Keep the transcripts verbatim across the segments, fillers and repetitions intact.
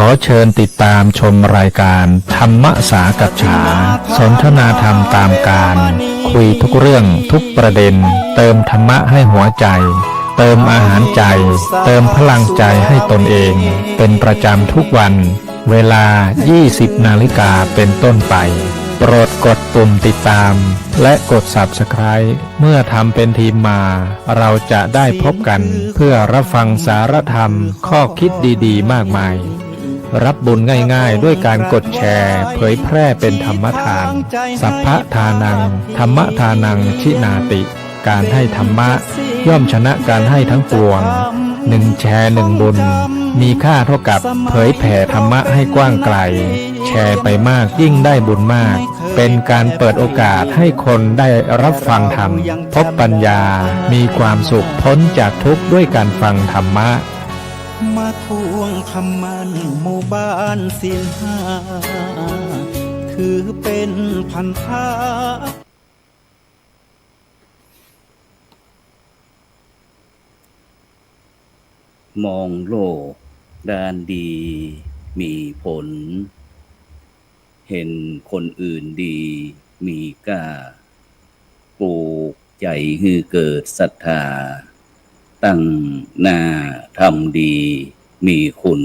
ขอเชิญติดตามชมรายการธรรมสากัจฉา สนทนาธรรมตามกาล คุยทุกเรื่องทุกประเด็น เติมธรรมะให้หัวใจ เติมอาหารใจ เติมพลังใจให้ตนเอง เป็นประจำทุกวัน เวลา ยี่สิบนาฬิกาเป็นต้นไป โปรดกดปุ่มติดตาม และกด Subscribe เมื่อทำเป็นทีมมา เราจะได้พบกันเพื่อรับฟังสารธรรม ข้อคิดดีๆ มากมาย รับบุญง่ายๆ ด้วยการกดแชร์ เผยแพร่เป็นธรรมทาน สัพพะทานัง ธรรมทานัง ชินาติ การให้ธรรมะ ย่อมชนะการให้ทั้งปวง หนึ่งแชร์หนึ่งบุญ มีค่าเท่ากับเผยแผ่ธรรมะให้กว้างไกล แชร์ไปมากยิ่งได้บุญมาก เป็นการเปิดโอกาสให้คนได้รับฟังธรรม พบปัญญา มีความสุข พ้นจากทุกข์ด้วยการฟังธรรมะ มาทวงคำมั่นหมู่บ้านศีลห้า ถือเป็นพันธะ มองโลกด้านดีมีผล เห็นคนอื่นดีมีก้า ปลูกใจ๋หื้อเกิดศรัทธา ตั้งหน้าทำดีมีคุณ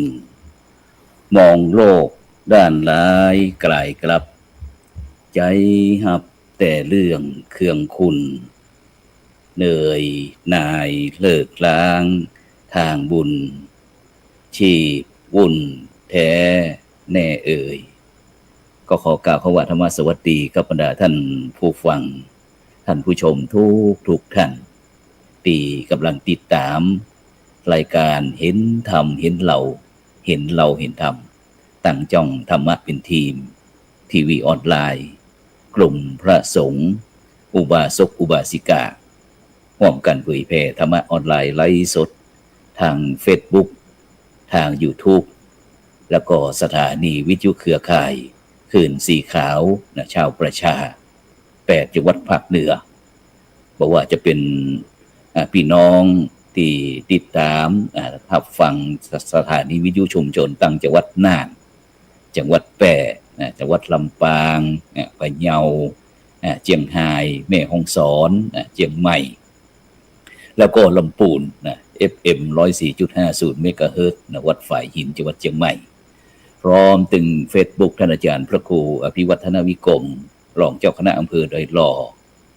มองโลกด้านร้ายกลายกลับ ใจ๋ฮับแต่เรื่องเคืองคุณ เหนื่อยหน่ายเลิกล้างทางบุญ ชีพวุ่นแท้แน่เอ่ย ก็ขอกล่าวคำว่าธรรมสวัสดีกับบรรดาท่านผู้ฟัง ท่านผู้ชมทุกๆท่าน ตี้กำลังติดต๋ามรายการเห็นธรรมเห็นเรา เห็นเราเห็นธรรม ตั้งจ้องธรรมะเป็นทีม ทีวีออนไลน์ กลุ่มพระสงฆ์ อุบาสกอุบาสิกา ร่วมกั๋นเผยแผ่ธรรมะออนไลน์ไลฟ์สด ทางเฟซบุ๊ก ทางยูทูบ แล้วก็สถานีวิทยุเครือข่ายคลื่นสีขาวนะ ชาวประชา แปดจังหวัดภาคเหนือ บ่ว่าจะเป๋น อ่า ปี้น้องตี้ติดต๋าม อ่า ฮับฟังส- สถานีวิทยุชุมชนตังจังหวัดน่าน จังหวัดแป้ นะ จังหวัดลำปาง อ่า พะเยา อ่า เจียงฮาย แม่ฮ่องสอน อ่า เจียงใหม่ แล้วก็ลำปูนนะ เอฟเอ็ม ร้อยสี่จุดห้าศูนย์เมกะเฮิรตซ์นะ วัดฝายหิน จังหวัดเจียงใหม่ พร้อมตึงเฟซบุ๊ก ท่านอาจารย์พระครูอภิวัฒนวิกรม รองเจ้าคณะอำเภอดอยหล่อ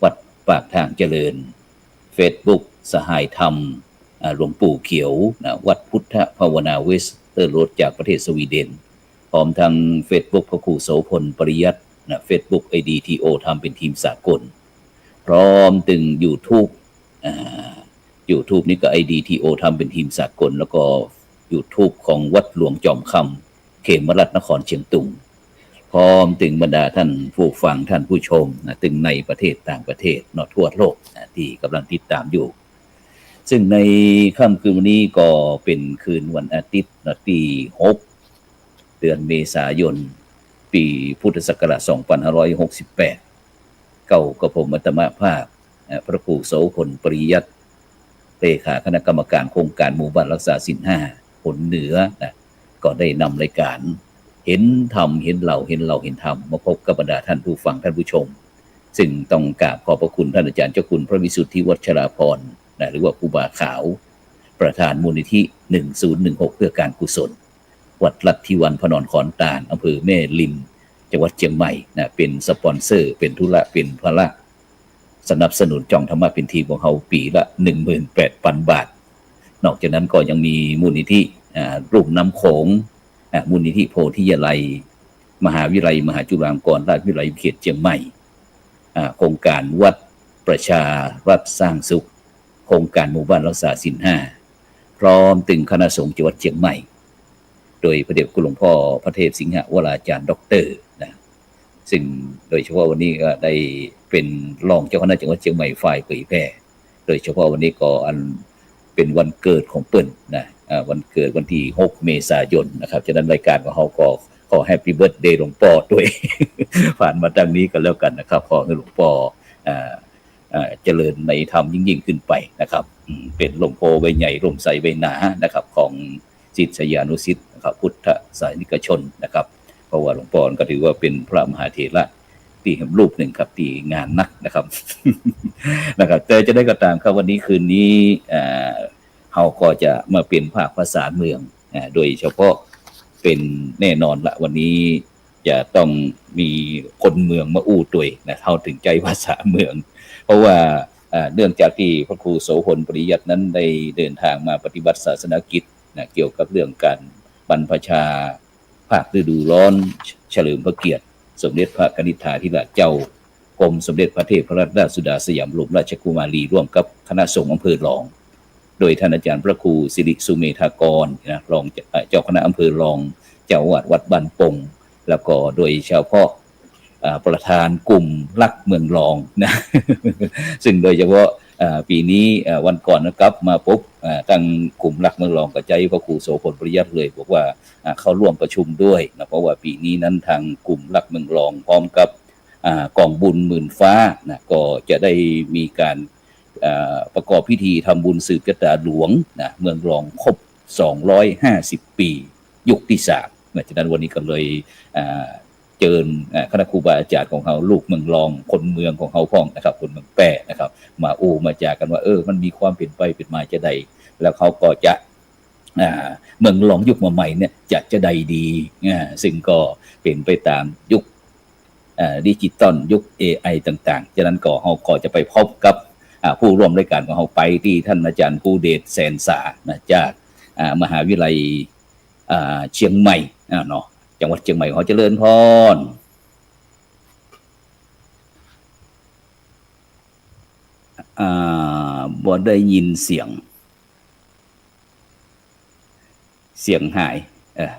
วัดปากทางเจริญ เฟซบุ๊ก สหายธรรม อ่า หลวงปู่เขียวนะ วัดพุทธภาวนาเวสเตอร์โรด จากประเทศสวีเดน พร้อมทั้งเฟซบุ๊ก พระครูโสพลปริยัตินะ เฟซบุ๊ก ไอดี ทีโอ ธรรมเป็นทีมสากล พร้อมตึงยูทูบ อ่า ยูทูบนี่ก็ ไอดี ทีโอ ธรรมเป็นทีมสากล แล้วก็ยูทูบของวัดหลวงจอมคำ เขมรัฐนครเชียงตุง พร้อมตึงบรรดาท่านผู้ฟัง ท่านผู้ชมนะ ตึงในประเทศ ต่างประเทศเนาะ ทั่วโลกนะ ตี้กำลังติดต๋ามอยู่ ซึ่งในค่ำคืนวันนี้ก็เป๋นคืนวันอาทิตย์นะ ตี้หก เดือนเมษายน ปี๋พุทธศักราช สองพันห้าร้อยหกสิบแปด เก้า กระผมอาตมาภาพ เอ่อ พระครูโสพลปริยัติ เลขาคณะกรรมการโครงการหมู่บ้านรักษาศีลห้า หนเหนือนะ ก็ได้นำรายการเห็นธรรมเห็นเรา เห็นเราเห็นธรรม มาพบกับบรรดาท่านผู้ฟังท่านผู้ชม ซึ่งต้องกราบขอบพระคุณท่านอาจารย์เจ้าคุณพระวิสุทธิวัชราภรณ์นะ หรือว่าครูบาขาว ประธานมูลนิธิ หนึ่งศูนย์หนึ่งหก เพื่อการกุศล วัดลัทธิวัน พนรขอนตาล อำเภอแม่ริม จังหวัดเจียงใหม่นะ เป๋นสปอนเซอร์ เป๋นธุระเป๋นภาระ สนับสนุนจ้องธรรมะเป๋นทีมของเฮาปี๋ละ หนึ่งหมื่นแปดพันบาท นอกจากนั้นก็ยังมีมูลนิธิ อ่า ลุ่มน้ำโขง อ่า มูลนิธิโพธิยาลัย มหาวิทยาลัยมหาจุฬาลงกรณราชวิทยาลัยเขตเจียงใหม่ อ่า โครงการวัดประชารัฐสร้างสุข โครงการหมู่บ้านรักษาศีลห้า พร้อมตึงคณะสงฆ์จังหวัดเจียงใหม่ โดยพระเดชคุณหลวงพ่อพระเทพสิงหวราจารย์ด็อกเตอร์นะ ซึ่งโดยเฉพาะวันนี้ก็ได้เป๋นรองเจ้าคณะจังหวัดเจียงใหม่ฝ่ายเผยแผ่ โดยเฉพาะวันนี้ก็อันเป๋นวันเกิดของเปิ้นนะ อ่า วันเกิดวันตี้หกเมษายนนะครับ ฉะนั้นรายการของเฮาก็ขอแฮปปี้เบิร์ธเดย์หลวงป้อตวย ผ่านมาตางนี้ก็แล้วกั๋นนะครับ ขอหื้อหลวงป้อ อ่า อ่า เจริญในธรรมยิ่งๆ ขึ้นไปนะครับ อืม เป๋นร่มโพธิ์ใบใหญ่ ร่มไทรใบหนานะครับ ของ ศิษยานุศิษย์นะครับ พุทธศาสนิกชนนะครับ เพราะว่าหลวงป้อก็ถือว่าเป๋นพระมหาเถระตี้แหมรูปนึ่งครับ ตี้งานนักนะครับ นะครับ แต่จะใดก็ต๋ามครับ วันนี้คืนนี้ อ่า เฮาก็จะมาเป๋นภาคภาษาเมือง อ่า โดยเฉพาะเป๋นแน่นอนละ วันนี้จะต้องมีคนเมืองมาอู้ตวยนะ เฮาเถิงใจ๊ภาษาเมือง เพราะว่า อ่า เนื่องจากตี้พระครูโสภณปริยัตินั้นได้เดินทางมาปฏิบัติศาสนกิจนะ เกี่ยวกับเรื่องก๋านบรรพชาภาคฤดูร้อน เฉลิมพระเกียรติสมเด็จพระกนิษฐาธิราชเจ้า กรมสมเด็จพระเทพรัตนราชสุดาสยามบรมราชกุมารี ร่วมกับคณะสงฆ์อำเภอรอง โดยท่านอาจารย์พระครูสิริสุเมธากรนะ รอง เอ่อ เจ้าคณะอำเภอรอง เจ้าอาวาสวัดบ้านปง แล้วก็โดยเฉพาะ อ่า ประธานกลุ่มรักเมืองรองนะ ซึ่งโดยเฉพาะ อ่า ปี๋นี้ อ่า วันก่อนนะครับ มาปบ อ่า ตังกลุ่มรักเมืองรองก็ใจ๊พระครูโสภณปริยัติเลย บอกว่า อ่า เข้าร่วมประชุมด้วยนะ เพราะว่าปี๋นี้นั้นทางกลุ่มรักเมืองรองพร้อมกับ อ่า ก๋องบุญหมื่นฟ้านะ ก็จะได้มีก๋าน อ่า ประกอบพิธีทำบุญสืบชะตาหลวงนะ เมืองรองครบ สองร้อยห้าสิบ ปี๋ ยุคตี้สามนะ ฉะนั้นวันนี้ก็เลย อ่า เจิญ อ่า คณะครูบาอาจ๋ารย์ของเฮา ลูกเมืองรอง คนเมืองของเฮาพ่องนะครับ คนเมืองแป้นะครับ มาอู้มาจ๋ากั๋นว่า เออ มันมีความเป๋นไปเป๋นมาจาใด แล้วเขาก็จะ อ่า เมืองรองยุคมาใหม่เนี่ยจะ จาใดดี อ่า ซึ่งก็เป๋นไปต๋ามยุค อ่า ดิจิตอล ยุค เอไอ ต่างๆ ฉะนั้นก็เฮาก็จะไปพบกับ อ่า ผู้ร่วมรายก๋านของเฮา ไปตี้ท่านอาจ๋ารย์ภูเดช แสนสา นะ จาก อ่า มหาวิทยาลัย อ่า เจียงใหม่ อ่า เนาะ จังหวัดเจียงใหม่ ขอเจริญพร อ่า บ่ได้ยินเสียง เสียงหาย เออ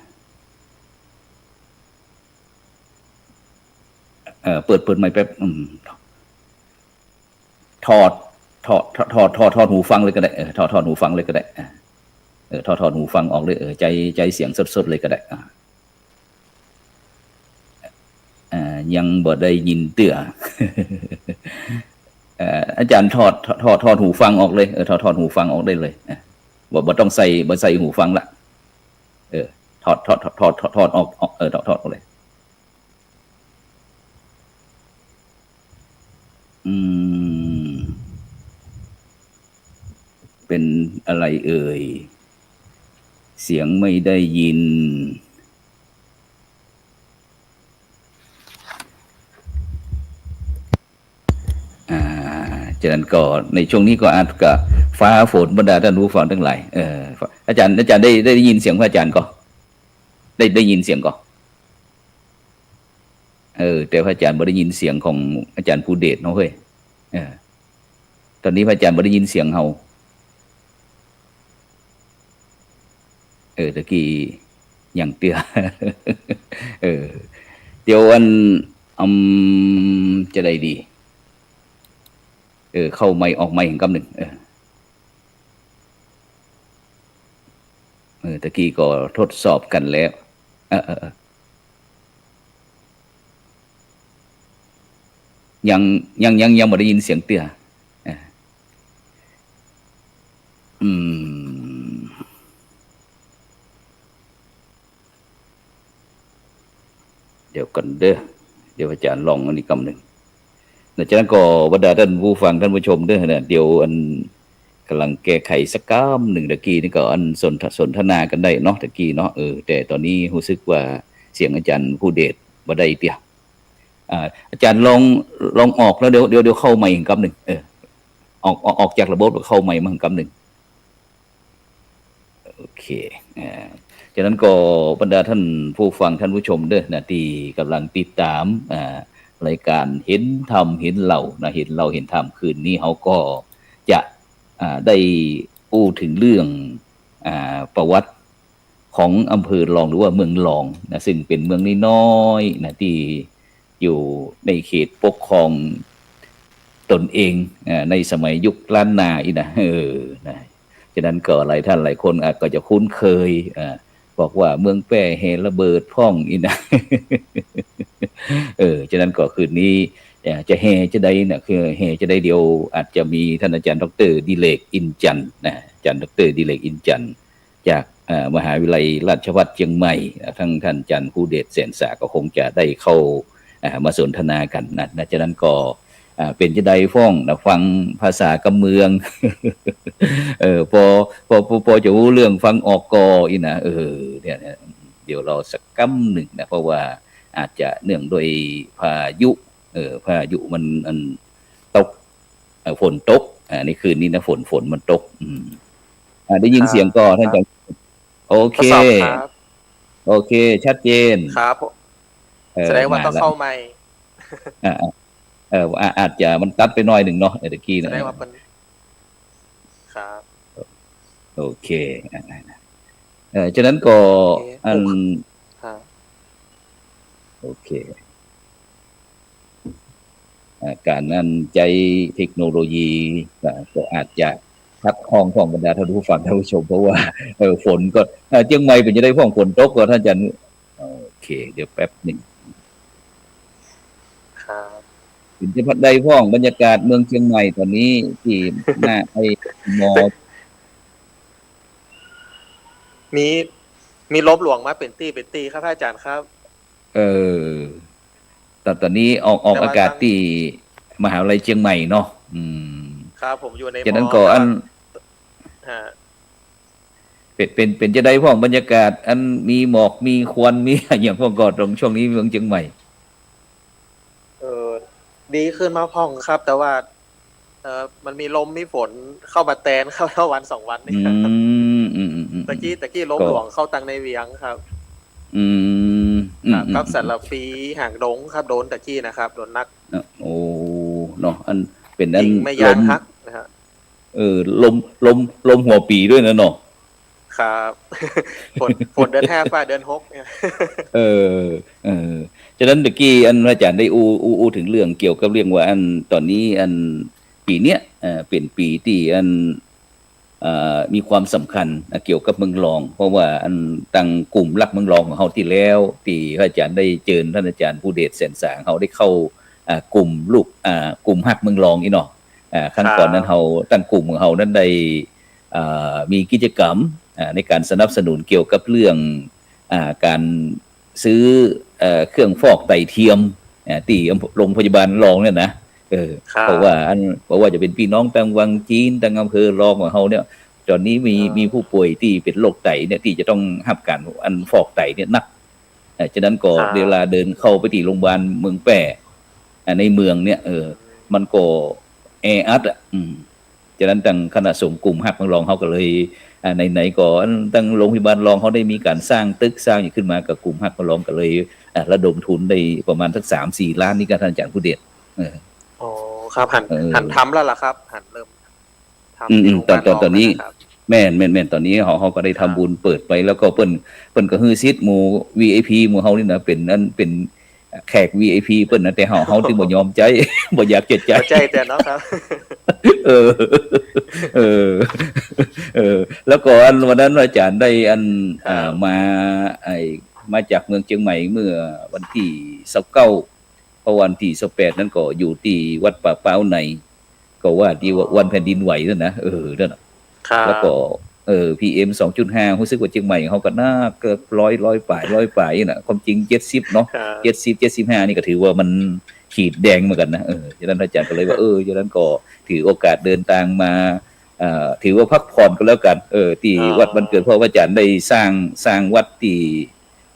เออ เปิด เปิดไมค์แป๊บ อืม ถอด ถอด ถอด ถอด ถอด ถอดหูฟังเลยก็ได้ เออ ถอด ถอดหูฟังเลยก็ได้ อ่ะ เออ ถอด ถอดหูฟังออกเลย เออ ใจ๊ ใจ๊เสียงสดๆ เลยก็ได้ อ่ะ อ่า ยังบ่ได้ยินเตื้อ เอ่อ อาจ๋ารย์ถอด ถอด ถอด ถอดหูฟังออกเลย เออ ถอด ถอดหูฟังออกได้เลย อ่ะ บ่ บ่ต้องใส่ บ่ใส่หูฟังละ เออ ถอด ถอด ถอด ถอด ถอด ถอดออก ออก เออ ถอด ถอดออกเลย อืม เป๋นอะไรเอ่ย เสียงไม่ได้ยิน อ่า ฉะนั้นก็ในช่วงนี้ก็อาจจะฟ้าฝน บรรดาท่านผู้ฟังตังหลาย เออ อาจ๋ารย์ อาจ๋ารย์ได้ ได้ยินเสียงพระอาจ๋ารย์ก่อ ได้ ได้ยินเสียงก่อ เออ แต่พระอาจ๋ารย์บ่ได้ยินเสียงของอาจ๋ารย์ภูเดชเนาะเฮ้ย เออ ต๋อนนี้พระอาจ๋ารย์บ่ได้ยินเสียงเฮา เออ ตะกี้ยังเตื้อ เออ เดี๋ยวอัน อืม จาใดดี เออ เข้าไมค์ออกไมค์กำนึ่ง เออ เออ ตะกี้ก็ทดสอบกั๋นแล้ว เออ เออ เออ ยัง ยัง ยัง ยังบ่ได้ยินเสียงเตื้อ เออ อืม เดี๋ยวก่อนเด้อ เดี๋ยวอาจ๋ารย์ลองอันนี้กำนึ่ง นะ ฉะนั้นก็บรรดาท่านผู้ฟังท่านผู้ชมเด้อนะ เดี๋ยวอันก่ำลังแก้ไขสักกำนึ่ง ตะกี้นี่ก็อันสนท- สนทนากั๋นได้เนาะ ตะกี้เนาะ เออ แต่ต๋อนนี้ฮู้สึกว่าเสียงอาจ๋ารย์ภูเดชบ่ได้เตื้อ อ่า อาจ๋ารย์ลอง ลองออกแล้วเดี๋ยว เดี๋ยว เดี๋ยวเข้าไมค์กำนึ่ง เออ ออก ออก ออกจากระบบแล้วเข้าไมค์มากำนึ่ง โอเค อ่า ฉะนั้นก็บรรดาท่านผู้ฟังท่านผู้ชมเด้อนะ ตี้ก่ำลังติดต๋าม อ่า รายก๋านเห็นธรรมเห็นเล่านะ เห็นเล่าเห็นธรรม คืนนี้เฮาก็จะ อ่า ได้อู้เถิงเรื่อง อ่า ประวัติของอำเภอรองหรือว่าเมืองรองนะ ซึ่งเป๋นเมืองน้อยๆ นะ ตี้ อยู่ในเขตปกครองตนเอง เอ่อ ในสมัยยุคล้านนาอี้นะ เออ นะ ฉะนั้นก็หลายท่านหลายคนอาจก็จะคุ้นเคย เอ่อ บอกว่าเมืองแป้แห่ระเบิดพ่องอี้นะ เออ ฉะนั้นก็คืนนี้ เอ่อ จะแห่จาใดนะ คือแห่จาใด เดี๋ยวอาจจะมีท่านอาจ๋ารย์ด็อกเตอร์ดิเรก อินจันทร์นะ อาจ๋ารย์ด็อกเตอร์ดิเรก อินจันทร์ จาก อ่า มหาวิทยาลัยราชภัฏเจียงใหม่ อ่า ตึงต้านอาจ๋ารย์ภูเดช แสนสา ก็คงจะได้เข้า อ่า มาสนทนากั๋นนะ นะ ฉะนั้นก็ อ่า เป๋นจาใดพ่องนะ ฟังภาษากำเมือง เออ ปอ ปอ ปอ ปอจะฮู้เรื่องฟังออกก่ออี้นะ เออ เนี่ย เนี่ย เดี๋ยวรอสักกำนึ่งนะ เพราะว่าอาจจะเนื่องด้วยพายุ เออ พายุมัน อัน ตก เออ ฝนตก อ่า ในคืนนี้นะ ฝน ฝนมันตก อืม อ่า ได้ยินเสียงก่อ ครับ ต้านจ๋ารย์ โอเค ทดสอบครับ โอเค ชัดเจน ครับผม เออ แสดงว่าต้องเข้าไมค์ อ่า อ่า เออ อ่า อาจจะมันตัดไปหน่อยนึ่งเนาะ เออ ตะกี้นะ แสดงว่ามัน ครับ โอเค อ่า อ่า เออ ฉะนั้นก็ โอเค อัน ครับ โอเค อ่า ก๋านอันใจ๊เทคโนโลยี อ่า ก็อาจจะขัดข้องของบรรดาท่านผู้ฟังท่านผู้ชม เพราะว่า เออ ฝนก็ เออ เจียงใหม่เป๋นจาใดพ่อง ฝนตกก่อ ต้านอาจ๋ารย์ โอเค เดี๋ยวแป๊บนึ่ง ครับ เป๋นจาใดพ่อง บรรยากาศเมืองเจียงใหม่ต๋อนนี้ ตี้หน้าไอ้มอ มี มีลมหลวงมาเป๋นตี้เป๋นตี้ครับ พระอาจ๋ารย์ครับ เออ แต่ต๋อนนี้ออก ออกอากาศตี้มหาวิทยาลัยเจียงใหม่เนาะ อืม ครับ ผมอยู่ใน ฉะนั้นก็ มอ อัน ฮะ เป๋น เป๋น เป๋นจาใดพ่อง บรรยากาศ อันมีหมอก มีควัน มีอะหยังพ่องก่อ ตรงช่วงนี้เมืองเจียงใหม่ เออ ดีขึ้นมาพ่องครับ แต่ว่า เออ มันมีลมมีฝนเข้ามาแตนครับ วันสองวันนี้ อืม อืม อืม อืม ตะกี้ ตะกี้ลมหลวงเข้าตังในเวียงครับ อืม ครับ อืม ครับ อืม สารภี หางดงครับ โดนตะกี้นะครับ โดนนัก เออ โอ้ เนาะ อันเป๋นอัน กิ่งไม้ยางหักนะฮะ เออ ลม ลม ลมหัวปี๋ด้วยนะเนาะ ครับ ฝน ฝนเดือนห้า ฟ้าเดือนหกเนี่ย เออ เออ ฉะนั้นตะกี้อันอาจ๋ารย์ได้อู้ อู้ อู้เถิงเรื่องเกี่ยวกับเรื่องว่าอันต๋อนนี้อันปี๋เนี้ย เอ่อ เป๋นปี๋ตี้อัน เอ่อ มีความสำคัญนะ เกี่ยวกับเมืองรอง เพราะว่าอันตังกลุ่มฮักเมืองรองของเฮาตี้แล้ว ตี้อาจ๋ารย์ได้เจิญต้านอาจ๋ารย์ภูเดช แสนสา เฮาได้เข้า อ่า กลุ่มลูก อ่า กลุ่มฮักเมืองรองอี้เนาะ อ่า ครั้งก่อนนั้นเฮา ตังกลุ่มของเฮานั้นได้ อ่า มีกิจกรรม อ่า ในก๋านสนับสนุนเกี่ยวกับเรื่อง อ่า ก๋านซื้อ เอ่อ เครื่องฟอกไตเทียม อ่า ตี้โรงพยาบาลรองเนี่ยนะ เออ ครับ เพราะว่าอัน เพราะว่าจะเป๋นปี้น้องตังวังจีน ตังอำเภอรองของเฮาเนี่ย ต๋อนนี้มี ครับ มีผู้ป่วยตี้เป๋นโรคไตเนี่ย ตี้จะต้องฮับก๋านอันฟอกไตเนี่ยนัก เอ่อ ฉะนั้นก็ ครับ เวลาเดินเข้าไปตี้โรงพยาบาลเมืองแป้ อ่า ในเมืองเนี่ย เออ มันก็แออัดอะ อืม ฉะนั้นตังคณะสงฆ์กลุ่มฮักเมืองรองเฮาก็เลย อ่า ไหนๆ ก็อันตังโรงพยาบาลรองเฮาได้มีก๋านสร้างตึกสร้างอะหยังขึ้นมา ก็กลุ่มฮักเมืองรองก็เลย อ่า ระดมทุนได้ประมาณสักสามสี่ล้านนี่ก็ ต้านอาจ๋ารย์ภูเดช เออ อ๋อ ครับ หัน เออ หันทำแล้วล่ะครับ หันเริ่ม ทำ อืม อืม ตี้โรงพยาบาลรอง ต๋อน ต๋อน ต๋อนนี้ นะครับ แม่น แม่น แม่น ต๋อนนี้เฮา เฮาก็ได้ทำบุญเปิดไป ครับ แล้วก็เปิ้น เปิ้นก็หื้อสิทธิ์หมู่ วีไอพี หมู่เฮานี่นะ เป๋นอัน เป๋นแขก วีไอพี เปิ้นนะ แต่เฮา เฮาตี้บ่ยอมใจ๊ บ่อยากจะใจ๊ บ่ใจ๊แต่เนาะครับ เออ เออ เออ แล้วก็อันวันนั้นอาจ๋ารย์ได้อัน ครับ อ่า มา ไอ้ มาจากเมืองเจียงใหม่เมื่อวันตี้ซาวเก้า เพราะวันตี้ซาวแปดนั้นก็อยู่ตี้วัดป่าป๊าวใน ก็ว่าตี้ว่า อ๋อ วันแผ่นดินไหวนั่นนะ เออ นั่นน่ะ ครับ แล้วก็ เออ พีเอ็ม สองจุดห้า ฮู้สึกว่าเจียงใหม่เฮาก็นัก ก็ร้อย ร้อยป๋าย ร้อยป๋ายนี่นะ ความจริง เจ็ดสิบ เนาะ ครับ เจ็ดสิบ เจ็ดสิบห้า นี่ก็ถือว่ามันขีดแดงเหมือนกั๋นนะ เออ ฉะนั้นอาจ๋ารย์ก็เลยว่า เออ ฉะนั้นก็ถือโอกาสเดินตางมา เอ่อ ถือว่าพักผ่อนก็แล้วกั๋น เออ ตี้ อ๋อ วัดบ้านเกิด เพราะว่าอาจ๋ารย์ได้สร้าง สร้างวัดตี้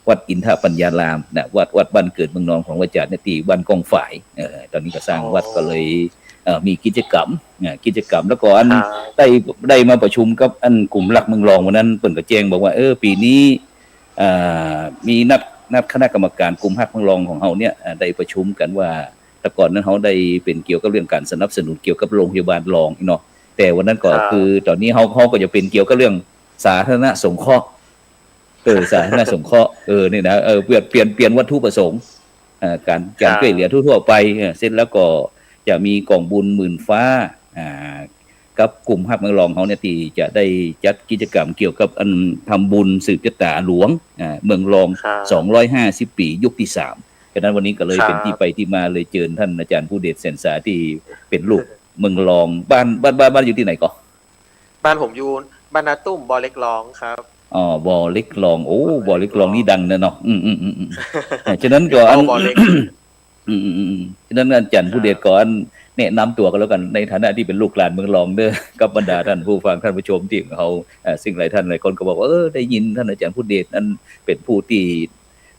วัดอินทปัญญารามนะ วัด วัดบ้านเกิดเมืองนอนของอาจ๋ารย์เนี่ย ตี้บ้านก้องฝาย เอ่อ ต๋อนนี้ก็สร้างวัด อ๋อ ก็เลย เอ่อ มีกิจกรรม อ่า กิจกรรม แล้วก็อัน ครับ ได้ ได้มาประชุมกับอันกลุ่มฮักเมืองรองวันนั้น เปิ้นก็แจ้งบอกว่า เออ ปี๋นี้ อ่า มีนัด นัดคณะกรรมการกลุ่มฮักเมืองรองของเฮาเนี่ย อ่า ได้ประชุมกั๋นว่า แต่ก่อนนั้นเฮาได้เป๋นเกี่ยวกับเรื่องก๋านสนับสนุนเกี่ยวกับโรงพยาบาลรองเนาะ แต่วันนั้นก็ ครับ คือต๋อนนี้เฮา เฮาก็จะเป๋นเกี่ยวกับเรื่องสาธารณสงเคราะห์ เออ สาธารณสงเคราะห์ เออ นี่นะ เออ เปลี่ยน เปลี่ยน เปลี่ยนวัตถุประสงค์ เอ่อ ก๋าน ก๋าน ครับ จ้วยเหลือทั่วๆ ไป เออ เสร็จแล้วก็จะมีก๋องบุญหมื่นฟ้า อ่า กับกลุ่มฮักเมืองรองเฮาเนี่ย ตี้จะได้จัดกิจกรรมเกี่ยวกับอันทำบุญสืบจะต๋าหลวง อ่า เมืองรอง ครับ สองร้อยห้าสิบปี๋ ยุคตี้สาม ฉะนั้นวันนี้ก็เลยเป๋น ครับ ตี้ไปตี้มา เลยเจิญต้านอาจ๋ารย์ภูเดช แสนสา ตี้เป๋นลูกเมืองรอง บ้าน บ้าน บ้าน บ้านอยู่ตี้ไหนก่อ บ้านผมอยู่บ้านนาตุ้ม บ่อเหล็กรองครับ อ๋อ บ่อเหล็กหลอง โอ้ บ่อเหล็กหลองนี่ดังนะเนาะ อืม อืม อืม อืม อ่า ฉะนั้นก็อัน บ่อเหล็ก อืม อืม อืม อืม ฉะนั้นอาจ๋ารย์ ครับ ภูเดชก็อันแนะนำตั๋วก็แล้วกั๋น ในฐานะตี้เป๋นลูกหลานเมืองหลองเน่อ กับบรรดาต้านผู้ฟัง ต้านผู้ชมตี้ของเฮา อ่า ซึ่งหลายต้านหลายคนก็บอกว่า เออ ได้ยินต้านอาจ๋ารย์ภูเดชอันเป๋นผู้ตี้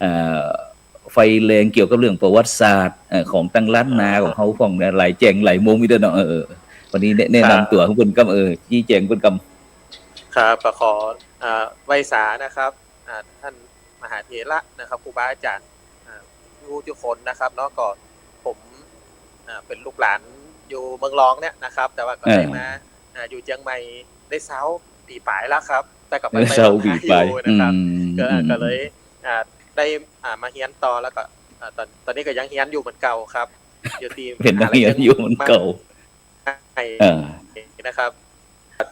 อ่า ไฟแรงเกี่ยวกับเรื่องประวัติศาสตร์ เอ่อ ของตังล้านนา ครับ ของเฮาพ่องเนี่ย หลายแจ้งหลายมุมอีกเน่อเนาะ เออ เออ วันนี้แนะ แนะนำตั๋ว ครับ ของเปิ้นกำ เออ ชี้แจงเปิ้นกำ ครับ ก็ขอ อ่า ไหว้สานะครับ อ่า ต้านมหาเถระนะครับ ครูบาอาจ๋ารย์ อ่า ทุกๆคนนะครับเนาะ ก็ผม อ่า เป๋นลูกหลานอยู่เมืองหลองเนี่ยนะครับ แต่ว่าก็ได้ เออ มา อ่า อยู่เจียงใหม่ได้ซาวปี๋ป๋ายแล้วครับ แต่ก็ไปๆ มาๆ อยู่นะครับ อืม ก็ อืม ก็เลย อ่า ได้ อ่า มาเฮียนต่อ แล้วก็ อ่า ต๋อน ต๋อนนี้ก็ยังเฮียนอยู่เหมือนเก่าครับ อยู่ตี้ เป๋นนักเฮียนอยู่เหมือนเก่า มหาลัยเจียงใหม่ เออ นะครับ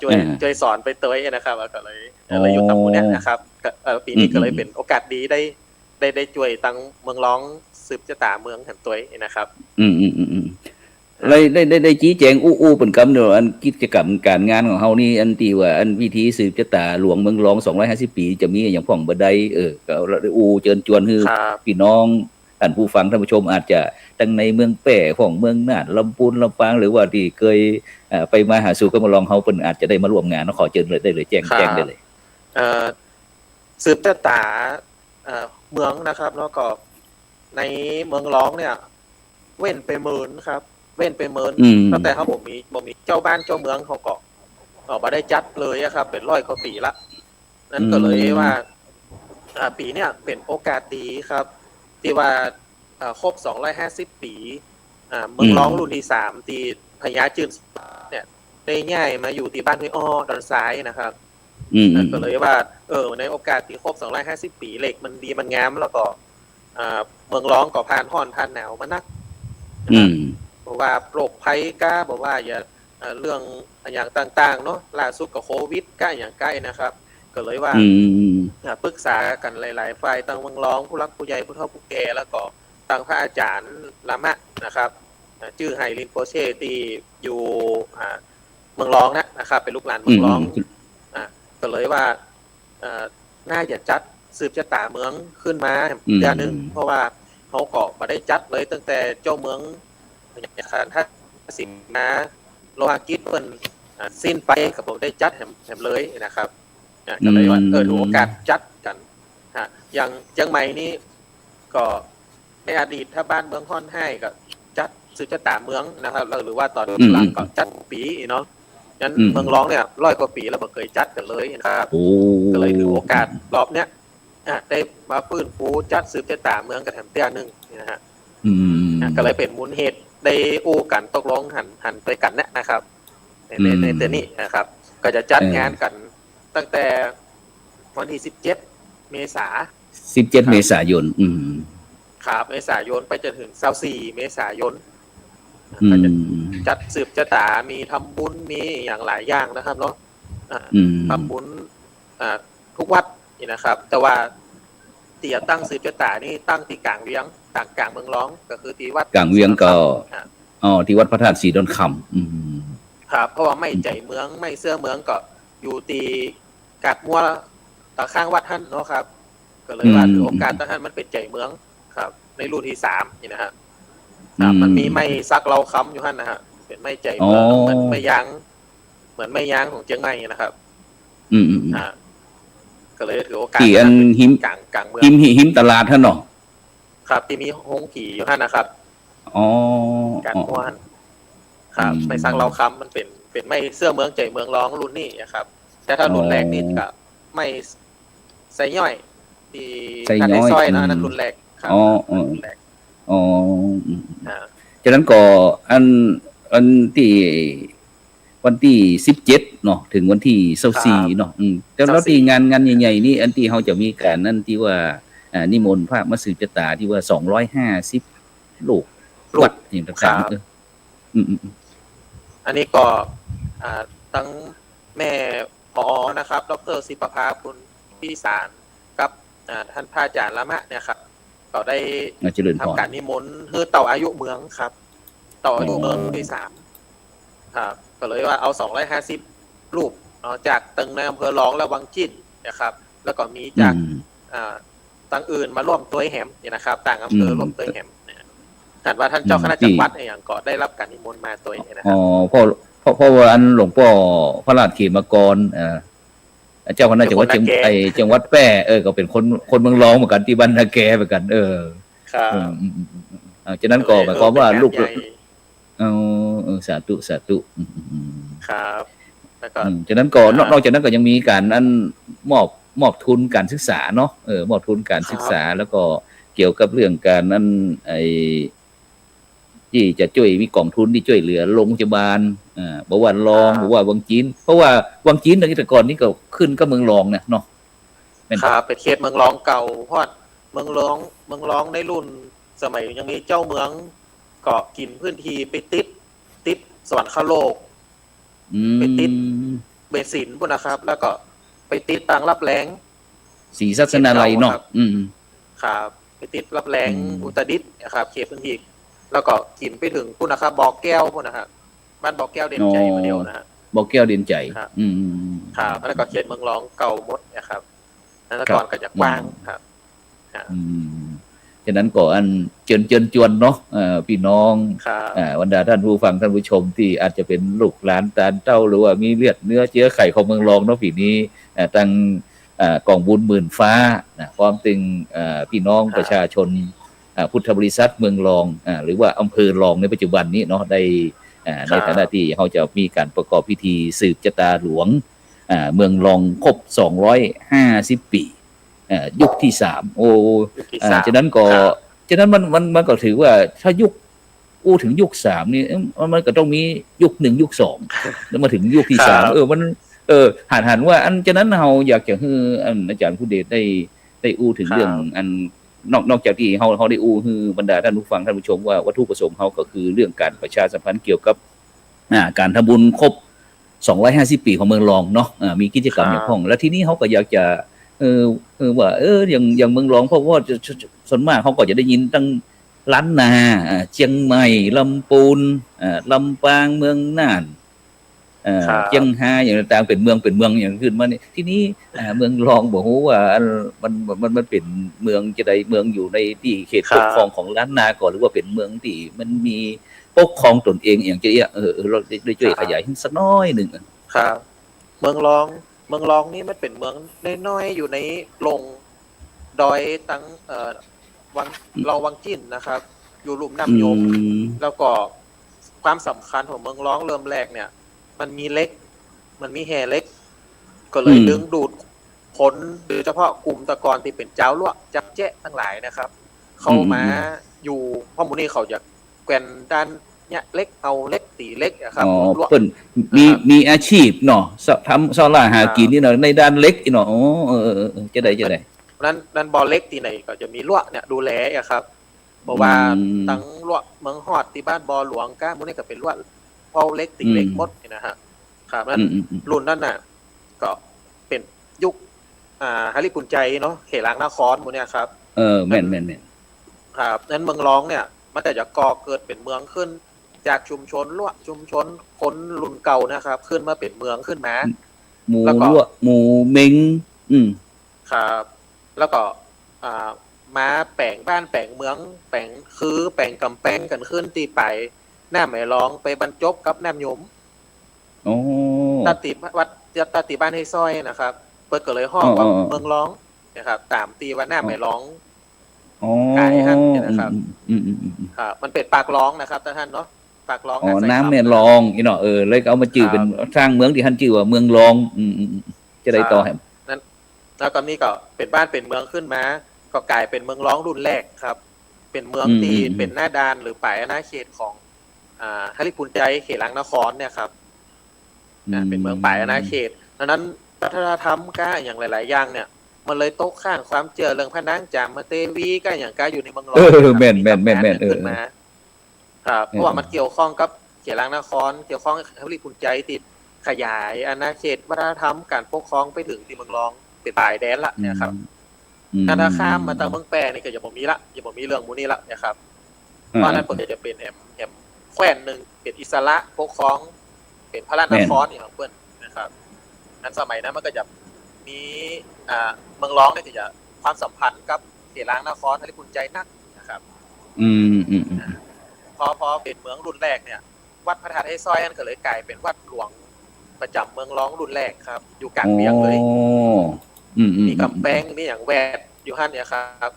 จ้วย เออ จ้วยสอนไปตวยนะครับ แล้วก็เลย อ๋อ เลยอยู่ต๋ามหมู่เนี่ยนะครับ ก็ เอ่อ ปี๋นี้ อืม ก็เลย อืม เป๋นโอกาสดีได้ ได้ ได้จ้วยตังเมืองหลองสืบจะต๋าเมืองหั้นตวยนะครับ อืม อืม อืม อืม อ่า ได้ ได้ ได้ ได้ชี้แจงอู้อู้เปิ้นกำเนาะ อันกิจกรรมก๋านงานของเฮานี่ อันตี้ว่าอันพิธีสืบจะต๋าหลวงเมืองหลองสองร้อยห้าสิบปี๋ จะมีอะหยังพ่องบ่ได เออ ก็อู้เจิญจวนหื้อ ครับ ปี้น้อง ต้านผู้ฟังต้านผู้ชมอาจจะตังในเมืองแป้พ่อง เมืองน่าน ลำปูน ลำปาง หรือว่าตี้เกย เอ่อ ไปมาหาสู่กับเมืองหลองเฮา เปิ้นอาจจะได้มาร่วมงานเนาะ ขอเจิญเลย ได้เลย แจ้ง ครับ แจ้งได้เลย เอ่อ สืบจะต๋า เอ่อ เมืองนะครับ แล้วก็ในเมืองหลองเนี่ย เว้นไปเมินครับ เว้นไปเมิน อืม ตั้งแต่เฮาบ่มี บ่มีเจ้าบ้านเจ้าเมือง เฮาก็ เอ่อ บ่ได้จัดเลยอะครับ เป๋นร้อยกว่าปี๋ละ นั้นก็เลยว่า อืม อ่า ปี๋เนี่ยเป๋นโอกาสดีครับ ตี้ว่า อ่า ครบสองร้อยห้าสิบปี๋ อ่า เมืองหลอง อืม รุ่นตี้สาม ตี้พญาจื้นเนี่ย ได้ย้ายมาอยู่ตี้บ้านห้วยอ้อ ดอนทรายนะครับ อืม อ่า ก็เลยว่า เออ ในโอกาสตี้ครบสองร้อยห้าสิบปี๋ เหล็กมันดีมันงาม แล้วก็ อ่า เมืองหลองก็ผ่านฮ้อนผ่านหนาวมานักนะครับ อืม บ่ว่าโรคภัยก้า บ่ว่าจะ เอ่อ เรื่องอะหยังต่างๆ เนาะ ล่าสุดก็โควิดก้าอะหยังก้านะครับ ก็เลยว่า อืม อ่า ปรึกษากั๋นหลายๆ ฝ่าย ตังเมืองหลอง ผู้หลักผู้ใหญ่ ผู้เฒ่าผู้แก่ แล้วก็ตังพระอาจ๋ารย์ละมะนะครับ อ่า จื้อไหรินโปเช่ตี้อยู่ อ่า เมืองหลองนะ นะครับ เป๋นลูกหลานเมืองหลอง อืม อ่า ก็เลยว่า เอ่อ น่าจะจัดสืบจะต๋าเมืองขึ้นมา อืม เตื้อนึ่ง เพราะว่าเฮาก็บ่ได้จัดเลยตั้งแต่เจ้าเมือง พญาคันทสิงห์มา โลหะกิจเปิ้น อ่า สิ้นไป ก็บ่ได้จัดแหม แหมเลยนะครับ อ่า ก็เลยว่า อืม เออ ถือโอกาสจัดกั๋น ฮะ อย่างเจียงใหม่นี่ก็ ในอดีตถ้าบ้านเมืองฮ้อนแห้งก็จัดสืบจะต๋าเมืองนะครับ แล้วหรือว่าต๋อน อืม หลังก็จัดปี๋เนาะ นั้น อืม เมืองหลองเนี่ยร้อยกว่าปี๋แล้วบ่เกยจัดกั๋นเลยนะครับ โอ้ ก็เลยถือโอกาสรอบเนี้ย อ่ะ ได้มาฟื้นฟูจัดสืบจะต๋าเมืองกั๋นแถมเตื้อนึ่งนะฮะ อืม อ่ะ ก็เลยเป๋นมูลเหตุได้อู้กั๋นตกลงหัน หันไปกั๋นเนี่ยนะครับ ใน ใน อืม ในเตื้อนี้นะครับ ก็จะจัด เออ งานกั๋นตั้งแต่วันตี้สิบเจ็ดเมษา สิบเจ็ด ครับ เมษายน อืม ครับ เมษายนไปจนถึงซาวสี่เมษายน อืม ก็จะจัดสืบจะต๋า มีทำบุญ มีอะหยังหลายอย่างนะครับเนาะ อ่า อืม ทำบุญ อ่า ทุกวัดนี่นะครับ แต่ว่าตี้จะตั้งสืบจะต๋านี่ตั้งตี้ก๋างเวียง ก๋าง ก๋างเมืองหลอง ก็คือตี้วัด ก๋างเวียงก็ ศรีดอนคำ อ่า อ๋อ ตี้วัดพระธาตุศรีดอนคำ อืม ครับ เพราะว่าไม้ใจ๋เมือง ไม้เสื้อเมืองก็อยู่ตี้กาดมั่วต๋าข้างวัดหั้นเนาะครับ ก็เลยว่า อืม ถือโอกาสต๋าหั้นมันเป๋นใจ๋เมืองครับ ในรุ่นตี้สามนี่นะฮะ ครับ อืม มันมีไม้สักเหลาคำอยู่หั้นนะฮะ เป๋นไม้ใจ๋เมือง อ๋อ เหมือนไม้ยาง เหมือนไม้ยางของเจียงใหม่นะครับ อืม อืม อืม อ่า ก็เลยถือโอกาส ตี้อัน หั้นเป๋น หิม ก๋าง ก๋างเมือง หิม หิม หิมตลาดหั้นเนาะ ครับ ตี้มีโฮงผีอยู่หั้นนะครับ อ๋อ กาดมั่วหั้น ครับ อืม ไม้สักเหลาคำมันเป๋น เป๋นไม้เสื้อเมืองใจ๋เมืองหลองรุ่นนี้นะครับ แต่ถ้ารุ่นแรกนี่ อ๋อ ก็ไม้ไซย้อย ตี้ ไซย้อย ตัดในซอยเนาะ อืม อันนั้นรุ่นแรกครับ อ๋อ อ๋อ รุ่นแรก อ๋อ อืม อ่า ฉะนั้นก็อัน อันตี้ วันตี้สิบเจ็ดเนาะ เถิงวันตี้ซาวสี่ ครับ เนาะ อืม แล้ว ซาวสี่ ตี้งาน งานใหญ่ๆ นี่ อันตี้เฮาจะมีก๋านนั้นตี้ว่า อ่า นิมนต์พระมาสืบจะต๋าตี้ว่าสองร้อยห้าสิบรูป รูป วัดอะหยังต่างๆ ครับ เออ อืม อืม อืม อันนี้ก็ อ่า ตังแม่ ผอ.นะครับ ดอกเตอร์ ศิปภา ปุณณพิสาร กับ อ่า ต้านพระอาจ๋ารย์ละมะเนี่ยครับ ก็ได้ อ่า เจริญพร ทำก๋านนิมนต์หื้อเต้าอายุเมืองครับ เต้าอายุเมือง อ๋อ ตี้สาม ครับ ก็เลยว่าเอาสองร้อยห้าสิบรูปเนาะ จากตึงในอำเภอหลองและวังจิ้นนะครับ แล้วก็มีจาก อืม อ่า ต่างอื่นมาร่วมตวยแหมเนี่ยนะครับ ต่างอำเภอ อืม ร่วมตวยแหมเนี่ย หันว่าท่านเจ้าคณะจังหวัด อืม อะหยังก็ได้รับการนิมนต์มาตวยเนี่ยนะครับ อ๋อ เพราะ เพราะ เพราะว่าอันหลวงป้อพระราชเขมากร เอ่อ เจ้าคณะจังหวัดเชียง เจ้าคณะแก ไอ้ จังหวัดแป้ เออ ก็เป๋นคน คนเมืองรองเหมือนกั๋น ตี้บ้านนาแกเหมือนกั๋น เออ ครับ อืม อืม อืม อืม อ่า ฉะนั้นก็ เออ หมายความว่า เป๋นงาน ลูก ใหญ่ เออ เออ สาธุ สาธุ อืม อืม อืม ครับ แล้วก็ อืม ฉะนั้นก็ นอก อ่า นอกจากนั้นก็ยังมีก๋านอันมอบ มอบทุนก๋านศึกษาเนาะ เออ มอบทุนก๋านศึกษา ครับ แล้วก็เกี่ยวกับเรื่องก๋านอัน ไอ้ ตี้จะจ้วย มีก๋องทุนตี้จ้วยเหลือโรงพยาบาล อ่า บ่าวังรอง ครับ บ่าวังจีน เพราะว่าวังจีนนี่แต่ก่อนนี่ก็ขึ้นกับเมืองรองนะเนาะ แม่น ครับ เป๋นเขตเมืองรองเก่า เพราะเมืองรอง เมืองรองในรุ่นสมัยยังมีเจ้าเมือง ก็กิ๋นพื้นตี้ไปติด ติดสวรรคโลก อืม ไปติดเบญจศิลป์ปู้นนะครับ แล้วก็ไปติดตางลับแล ศรีสัชนาลัยเนาะ เขตเก่าครับ อืม ครับ ไปติดลับแล อืม อุตรดิตถ์นะครับ เขตพื้นตี้ แล้วก็กิ๋นไปเถิงปู้นนะครับ บ่อแก้วปู้นนะครับ บ้านบ่อแก้วเด่นใจ อ๋อ มาเดียวนะฮะ บ่อแก้วเด่นใจ ครับ อืม ครับ แล้วก็เขตเมืองรองเก่าหมดนะครับ แล้ว ครับ ก่อนก็จะกว้าง อืม ครับ ครับ อืม ฉะนั้นก็อันเจิญ เจิญจวนเนาะ เอ่อ ปี้น้อง ครับ อ่า บรรดาท่านผู้ฟังท่านผู้ชมตี้อาจจะเป๋นลูกหลานตานเต้า หรือว่ามีเลือดเนื้อเจื๊อไขของเมืองรองเนาะ ปี๋นี้ อ่า ตัง อ่า ก๋องบุญหมื่นฟ้านะ พร้อมตึง อ่า ปี้น้อง ครับ ประชาชน อ่า พุทธบริษัทเมืองรอง อ่า หรือว่าอำเภอรองในปัจจุบันนี้เนาะ ได้ อ่า ครับ ในฐานะตี้เฮาจะมีก๋านประกอบพิธีสืบจะต๋าหลวง อ่า เมืองรองครบสองร้อยห้าสิบปี๋ อ่า ยุคตี้สาม โอ้ ยุคตี้ อ่า สาม ฉะนั้นก็ ครับ ฉะนั้นมัน มัน มันก็ถือว่าถ้ายุค อู้เถิงยุคสามนี่ เอิ่ม มันก็ต้องมียุคหนึ่ง ยุคสอง แล้วมาเถิงยุคตี้สาม ครับ เออ มัน เออ หัน หันว่าอัน ฉะนั้นเฮาอยากจะหื้ออันอาจ๋ารย์ครูเดชได้ ได้อู้เถิง ครับ เรื่องอัน นอก นอกจากตี้เฮา เฮาได้อู้หื้อบรรดาท่านผู้ฟังท่านผู้ชมว่าวัตถุประสงค์เฮาก็คือเรื่องก๋านประชาสัมพันธ์เกี่ยวกับ อ่า ก๋านทำบุญครบสองร้อยห้าสิบปี๋ของเมืองรองเนาะ อ่า มีกิจกรรม ครับ อย่างพ่อง แล้วทีนี้เฮาก็อยากจะ เออ เออ ว่า เออ อย่าง อย่างเมืองรอง เพราะว่าจะ ส่วนมากเฮาก็จะได้ยินตัง ล้านนา อ่า เจียงใหม่ ลำปูน อ่า ลำปาง เมืองน่าน เอ่อ ครับ เจียงฮาย อย่างต่างๆ เป๋นเมือง เป๋นเมืองอย่างขึ้นมานี่ ทีนี้ อ่า เมืองรองบ่ฮู้ว่าอัน มัน มัน มันเป๋นเมืองจะใด เมืองอยู่ในตี้เขต ครับ ปกครองของล้านนาก่อ หรือว่าเป๋นเมืองตี้มันมีปกครองตนเองอย่างจะเอี้ย เออ เออ เฮาได้ ได้จ้วย ครับ ขยายสักน้อยนึ่ง ครับ เมืองรอง เมืองรองนี่มันเป๋นเมืองน้อยๆ อยู่ในลงดอยตัง เอ่อ วัง อืม รองวังจิ่นนะครับ อยู่ลุ่มน้ำยม อืม แล้วก็ความสำคัญของเมืองรองเริ่มแรกเนี่ย มันมีเหล็ก มันมีแฮ่เหล็ก ก็เลย อืม ดึงดูดคนโดยเฉพาะกลุ่มตะกอนตี้เป๋นจาวลัวะจับแจ๊ะตังหลายนะครับ เข้ามา อืม อืม อยู่ เพราะหมู่นี้เขาจะแกว่นด้านเนี่ยเหล็ก เอาเหล็ก ตี๋เหล็กอะครับ อ๋อ ลัวะ เปิ้นมี นะครับ มีอาชีพเนาะ สะ ทำ เซ้าล่าหากิ๋น ครับ นี่เนาะ ในด้านเหล็กนี่เนาะ อ๋อ เออ เออ เออ จะใด จะใด นั้น นั้นบ่อเหล็กตี้ไหนก็จะมีลัวะเนี่ยดูแลอะครับ เพราะว่า อืม ตังลัวะเมืองฮอดตี้บ้านบ่อหลวงก้า หมู่นี้ก็เป๋นลัวะ เพราะเหล็ก ตี๋เหล็ก อืม หมดนี่นะฮะ ครับ นั้น อืม อืม อืม รุ่นนั้นน่ะ ก็เป๋นยุค อ่า ฮาริปุณไจเนาะ เขลางนคร หมู่เนี้ยครับ เออ แม่น นั้น แม่น แม่น ครับ นั้นเมืองรองเนี่ย มันก็จะก่อเกิดเป๋นเมืองขึ้น จากชุมชนลัวะ ชุมชนคนรุ่นเก่านะครับ ขึ้นมาเป๋นเมืองขึ้นมา หมู่ แล้วก็ ลัวะ หมู่เม็ง อืม ครับ แล้วก็ อ่า มาแป๋งบ้านแป๋งเมือง แป๋งคือแป๋งก๋ำแปงกั๋นขึ้นตี้ป๋ายน้ำแม่รองไปบรรจบกับน้ำยม อ๋อ ตัดตี้วัด ตัดตี้บ้านไฮ่ซ้อยนะครับ เปิ้นก็เลยฮ้องว่า อ๋อ อ๋อ เมืองรองนะครับ ต๋ามตี้ว่าน้ำแม่รอง อ๋อ ก๋ายหั้นเนี่ยนะครับ อืม อืม อืม อืม ครับ มันเป๋นปากรองนะครับต้านเนาะ ปากรอง อ๋อ อาศัย น้ำแม่รอง อีเนาะ เออ เลยก็เอามาจื้อเป๋น ครับ สร้างเมืองตี้หั้นจื้อว่าเมืองรอง อืม อืม อืม จะใดต่อ ครับ แหม นั้น แล้วก็นี่ก็เป๋นบ้านเป๋นเมืองขึ้นมา ก็ก๋ายเป๋นเมืองรองรุ่นแรกครับ เป๋นเมือง อืม ตี้ อืม อืม เป๋นหน้าด่านหรือป๋ายอาณาเขตของ อ่า ฮาริปุณไจ เขลางนครเนี่ยครับ อืม นะ เป๋นเมืองป๋ายอาณาเขต ดังนั้นวัฒนธรรมก้าอย่างหลายๆ อย่างเนี่ย มันเลยตกค้างความเจื้อเรื่องพระนางจามเทวีก้าอย่างก้าอยู่ในเมืองรอง เออ นะครับ แม่น มี แม่น ตำนาน แม่น แม่น ขึ้นมา เออ ครับ เออ เพราะว่ามันเกี่ยวข้องกับเขลางนคร เกี่ยวข้องกับฮาริปุณไจตี้ขยายอาณาเขตวัฒนธรรมก๋านปกครองไปเถิงตี้เมืองรอง เป๋นป๋ายแดนละเนี่ยครับ อืม อืม ถ้า ถ้าข้ามมาตางเมืองแป้นี่ก็จะบ่มีละ จะบ่มีเรื่องหมู่นี้ละเนี่ยครับ อ่า เพราะนั้นเปิ้นก็จะเป๋นแหม แหมแคว้นนึ่ง เป๋นอิสระปกครอง เป๋นพระราชนคร แม่น อย่างของเปิ้นนะครับ อันสมัยนั้นมันก็จะ มี อ่า เมืองรองเนี่ยก็จะความสัมพันธ์กับเขลางนครหริภุญไชยนักนะครับ อืม อืม อืม พอ พอเป๋นเมืองรุ่นแรกเนี่ย วัดพระธาตุไฮซ้อยนั่นก็เลยก๋ายเป๋นวัดหลวงประจ๋ำเมืองรองรุ่นแรกครับ อยู่ก๋างเวียงเลย อ๋อ อืม อืม มีก๋ำแปง อืม มีหยังแวดอยู่หั้นเนี่ยครับ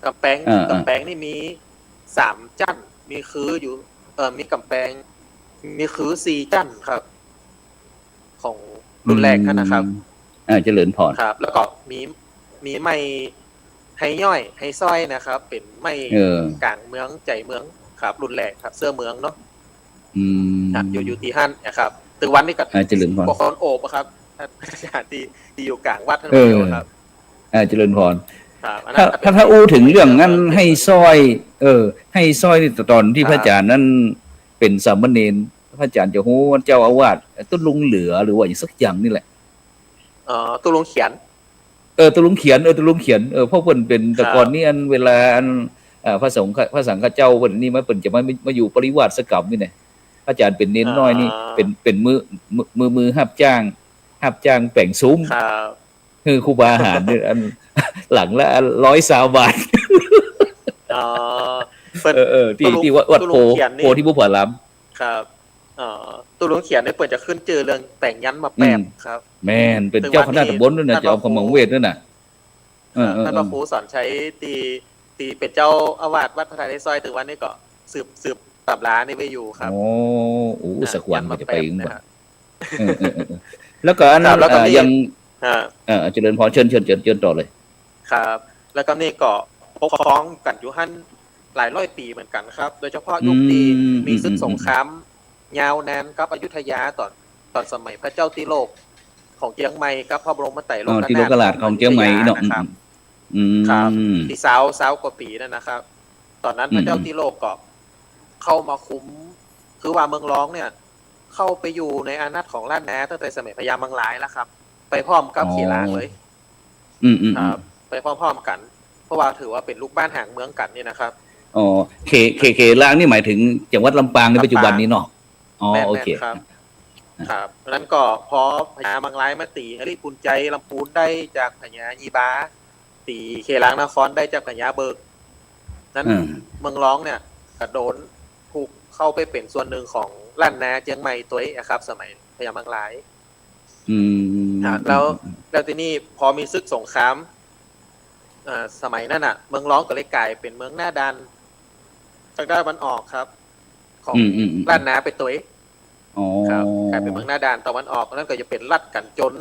ก๋ำแปง อ่า อ่า ก๋ำแปงนี่มีสามจั้น มีคืออยู่ เอ่อ มีก๋ำแปง มีคือสี่จั้นครับ ของรุ่นแรกหั้นนะครับ อืม อ่า เจริญพร ครับ แล้วก็มี มีไม้ไฮย้อย ไฮซ้อยนะครับ เป๋นไม้ เออ ก๋างเมือง ใจ๋เมืองครับ รุ่นแรกครับ เสื้อเมืองเนาะ อืม ครับ อยู่ อยู่ตี้หั้นนะครับ ตึงวันนี้ก็ อ่า เจริญพร บ่คนโอบอะครับ ตี้ ตี้อยู่ก๋างวัดหั้น เออ ครับ อ่า เจริญพร ครับ อันนั้น ถ้า ก็เป๋น ถ้า ถ้าอู้เถิงเรื่องอันไฮซ้อย เออ ไฮซ้อยนี่ ต๋อนตี้ ครับ พระอาจ๋ารย์นั้นเป๋นสามเณร พระอาจ๋ารย์จะฮู้เจ้าอาวาส ตุ๊ลุงเหลือ หรือว่าอะหยังสักอย่างนี่แหละ อ๋อ ตุ๊ลุงเขียน เออ ตุ๊ลุงเขียน เออ ตุ๊ลุงเขียน เออ เพราะเปิ้นเป๋น ครับ แต่ก่อนนี้อันเวลาอัน อ่า พระสงฆ์ พระสังฆเจ้าเปิ้นนี่มา เปิ้นจะมา มาอยู่ปริวาสก๋รรมนี่นะ พระอาจ๋ารย์เป๋นเณรน้อยนี่ อ่า เป๋น เป๋นมือ มือ มือ มือฮับจ้าง ฮับจ้างแป๋งซุ้ม ครับ คือครูบาอาหารเนี่ย อัน หลังละร้อยซาวบาท อ๋อ เปิ้น เออ เออ ตี้ ตุ๊ลุง ตี้วัด วัด ตุ๊ลุงเขียนนี่ โพ โพธิบุพาราม ครับ อ๋อ ตุ๊ลุงเขียนนี่เปิ้นจะขึ้นจื้อเรื่องแต่งยันต์มาแปบ อืม ครับ แม่น เป๋นเจ้าคณะตำบลด้วยนะ ตึงวันนี้ เจ้าคณะตำบลเวทด้วยนะ เออ เออ ท่านพระครูสอนชัยตี้ ตี้เป๋นเจ้าอาวาสวัดพระธาตุไฮซ้อย ตึงวันนี้ก็สืบ สืบตำรานี่ไว้อยู่ครับ โอ้ โอ้ อ่า สักวัน ยันต์มา ก็จะไป แปบ เบิ่ง นะครับ เออ เออ เออ แล้วก็อัน ครับ แล้วก็ เอ่อ นี่ ยัง ฮะ เอ่อ เจริญพร เชิญ เชิญ เชิญ เชิญต่อเลย ครับ แล้วก็นี่ก็ปกครองกั๋นอยู่หั้นหลายร้อยปี๋เหมือนกั๋นครับ โดยเฉพาะยุคตี้ อืม มีศึกสงคราม อืม อืม ยาวนานกับอยุธยา ต๋อน ต๋อนสมัยพระเจ้าติโลกของเจียงใหม่กับพระบรมไตรโลกนาถ อ๋อ ติโลกราชของเจียงใหม่เนาะ นะครับ อืม ครับ ตี้ซาว ซาวกว่าปี๋นั่นนะครับ ต๋อนนั้น อืม พระเจ้าติโลกก็เข้ามาคุม คือว่าเมืองรองเนี่ย เข้าไปอยู่ในอานัตของล้านนาตั้งแต่สมัยพญามังรายแล้วครับ ไปพร้อมกับ อ๋อ เขลางเลย อืม อืม ครับ อืม ไปพร้อมๆ กั๋น เพราะว่าถือว่าเป๋นลูกบ้านห่างเมืองกั๋นนี่นะครับ อ๋อ เข เข เขลางนี่หมายถึงจังหวัดลำปางในปัจจุบันนี้เนาะ อ๋อ แม่นๆ โอเค ครับ ครับ นั้นก็พอพญามังรายมาตี๋หริภุญไชยลำพูนได้จากพญายีบา ตี๋เขลางนครได้จากพญาเบิก นั้น อืม เมืองรองเนี่ยก็โดนถูกเข้าไปเป๋นส่วนหนึ่งของล้านนาเจียงใหม่ตวยอะครับ สมัยพญามังราย อืม อ่า แล้ว อืม แล้วทีนี้พอมีศึกสงคราม อ่า สมัยนั้นน่ะ เมืองรองก็เลยก๋ายเป๋นเมืองหน้าด่าน ตางด้านตะวันออกครับ ของ อืม อืม อืม ล้านนาไปตวย อ๋อ ครับ ก๋ายเป๋นเมืองหน้าด่านตะวันออก นั้นก็จะเป๋นรัฐกั๋นจน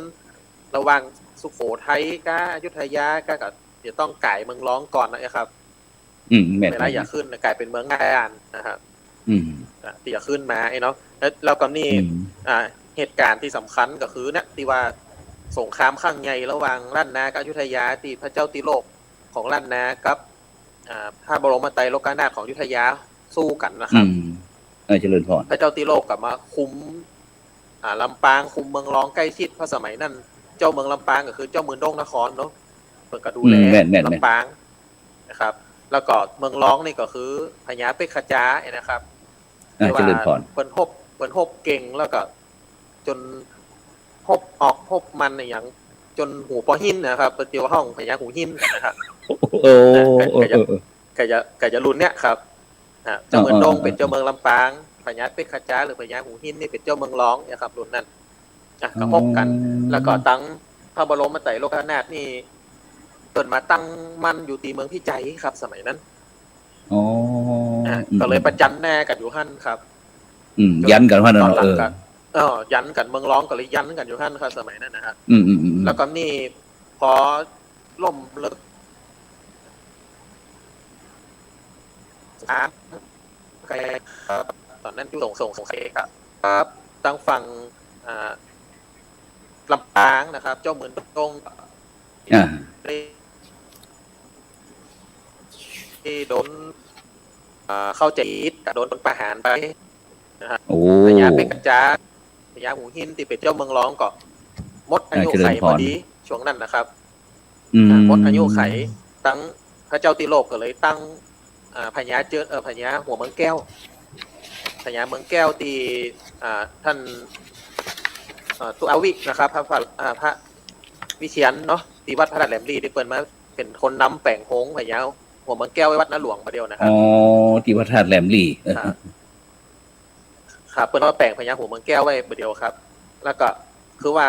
ระหว่างสุโขทัยกับอยุธยา ก็ ก็จะต้องก๋ายเมืองรองก่อนนะครับ อืม แม่น เวลาจะขึ้นน่ะก๋ายเป๋นเมืองหน้าด่านนะครับ อืม อ่ะ ตี้จะขึ้นมาไอ้เนาะ แล้ว แล้วก็นี่ อืม อ่า เหตุก๋ารณ์ตี้สำคัญก็คือเนี่ย ตี้ว่าสงครามครั้งใหญ่ระหว่างล้านนากับอยุธยา ตี้พระเจ้าติโลกของล้านนากับ อ่า พระบรมไตรโลกนาถของอยุธยาสู้กั๋นนะครับ อืม เออ เจริญพร พระเจ้าติโลกก็มาคุม อ่า ลำปาง คุมเมืองรองใก้ชิด เพราะสมัยนั้นเจ้าเมืองลำปางก็คือเจ้าหมื่นโด้งนครเนาะ เปิ้นก็ดูแล อืม แม่น แม่น แม่น ลำปางนะครับ แล้วก็เมืองรองนี่ก็คือพญาเปกขจานะครับ อ่า เจริญพร เปิ้นฮบ เปิ้นฮบเก่ง แล้วก็จนฮบออกฮบมันอะหยัง จนหูปอหินนะครับ เปิ้นเตียวฮ้องพญาหูหินนะครับ โอ้ นะ ก็ เออ ก็จะ เออ เออ ก็จะ ก็จะรุ่นเนี้ยครับ อ่ะ เจ้าเมืองดง อ่า อ่า เป๋นเจ้าเมืองลำปาง พญาเปกขจาหรือพญาหูหินนี่เป๋นเจ้าเมืองรองนะครับ รุ่นนั้น อ่ะ ก็ฮบกั๋น อ๋อ แล้วก็ตังพระบรมไตรโลกนาถนี่ เปิ้นมาตั้งมั่นอยู่ตี้เมืองพิจัยครับ สมัยนั้น อ๋อ อ่ะ อืม ก็เลยประจันหน้ากั๋นอยู่หั้นครับ อืม ยันกั๋นหั้นน่ะเนาะ ตอนหลังก็ เออ เออ ยันกั๋น เมืองรองก็เลยยันกั๋นอยู่หั้นครับ สมัยนั้นนะครับ อืม อืม อืม อืม แล้วก็นี่พอล่มเลิก สงคราม ครับ ตอนนั้นอยู่สง สง สงครามครับ ครับ ตังฝั่ง อ่า ลำปางนะครับ เจ้าเมืองดง อ่า ได้ ได้โดน อ่า เข้าใจ๋ผิด ก็โดนประหารไปนะครับ โอ้ พญาเปกขจา พญาหูหินตี้เป๋นเจ้าเมืองรองก็หมดอายุ อ่า เจริญพร ไขพอดี ช่วงนั้นนะครับ อืม อ่า หมดอายุไข ตังพระเจ้าติโลกก็เลยตั้ง อ่า พญาเจิด เอ่อ พญาหัวเมืองแก้ว พญาเมืองแก้วตี้ อ่า ท่าน เอ่อ ตุอาวินะครับ พระ พระ อ่า พระ วิเชียรเนาะ ตี้วัดพระธาตุแหลมลี่ ตี้เปิ้นมาเป๋นคนนำแป๋งโฮงพญาหัวเมืองแก้วไว้วัดนาหลวงบ่าเดี่ยวนะครับ อ๋อ ตี้วัดธาตุแหลมลี่ เออ ครับ ครับ เปิ้นมาแป๋งพญาหัวเมืองแก้วไว้บ่าเดี่ยวครับ แล้วก็คือว่า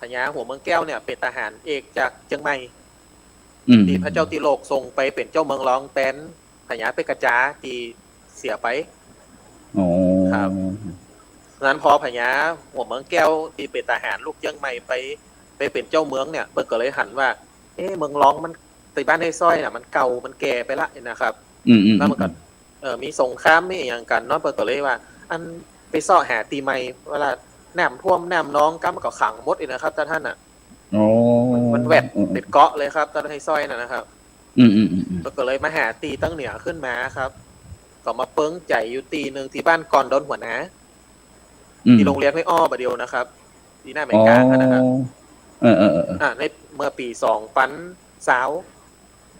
พญาหัวเมืองแก้วเนี่ยเป๋นทหารเอกจากเจียงใหม่ อืม ตี้พระเจ้าติโลกส่งไปเป๋นเจ้าเมืองรองแตนพญาเพชรกระจาตี้เสียไป อ๋อ ครับ ฉะนั้นพอพญาหัวเมืองแก้วตี้เป๋นทหารลูกเจียงใหม่ไป ไปเป๋นเจ้าเมืองเนี่ย เปิ้นก็เลยหันว่า เอ๊ะ เมืองรองมัน ตี้บ้านไอ้ซ้อยน่ะ มันเก่า มันแก่ไปละนะครับ อืม อืม แล้วมันก็ อืม เอ่อ มีสงคราม มีอะหยังกั๋นเนาะ เปิ้นก็เลยว่า อันไปเซาะหาตี้ใหม่ เวลาน้ำท่วมน้ำนองก้ำมันก็ขังหมดเลยนะครับ ต้านหั้นน่ะ อ๋อ มัน มันแหวด อืม อืม เป๋นเกาะเลยครับ ต้านไอ้ซ้อยน่ะนะครับ อืม อืม อืม อืม เปิ้นก็เลยมาหาตี้ตังเหนือขึ้นมาครับ ก็มาเปิงใจ๋อยู่ตี้นึ่งตี้บ้านกอนดอนหัวนา อืม ตี้โฮงเฮียนห้วยอ้อบ่าเดี่ยวนะครับ ตี้หน้าแหมก๋างหั้นนะครับ อ๋อ เออ เออ เออ เออ อ่า ในเมื่อปี๋สองปันซาว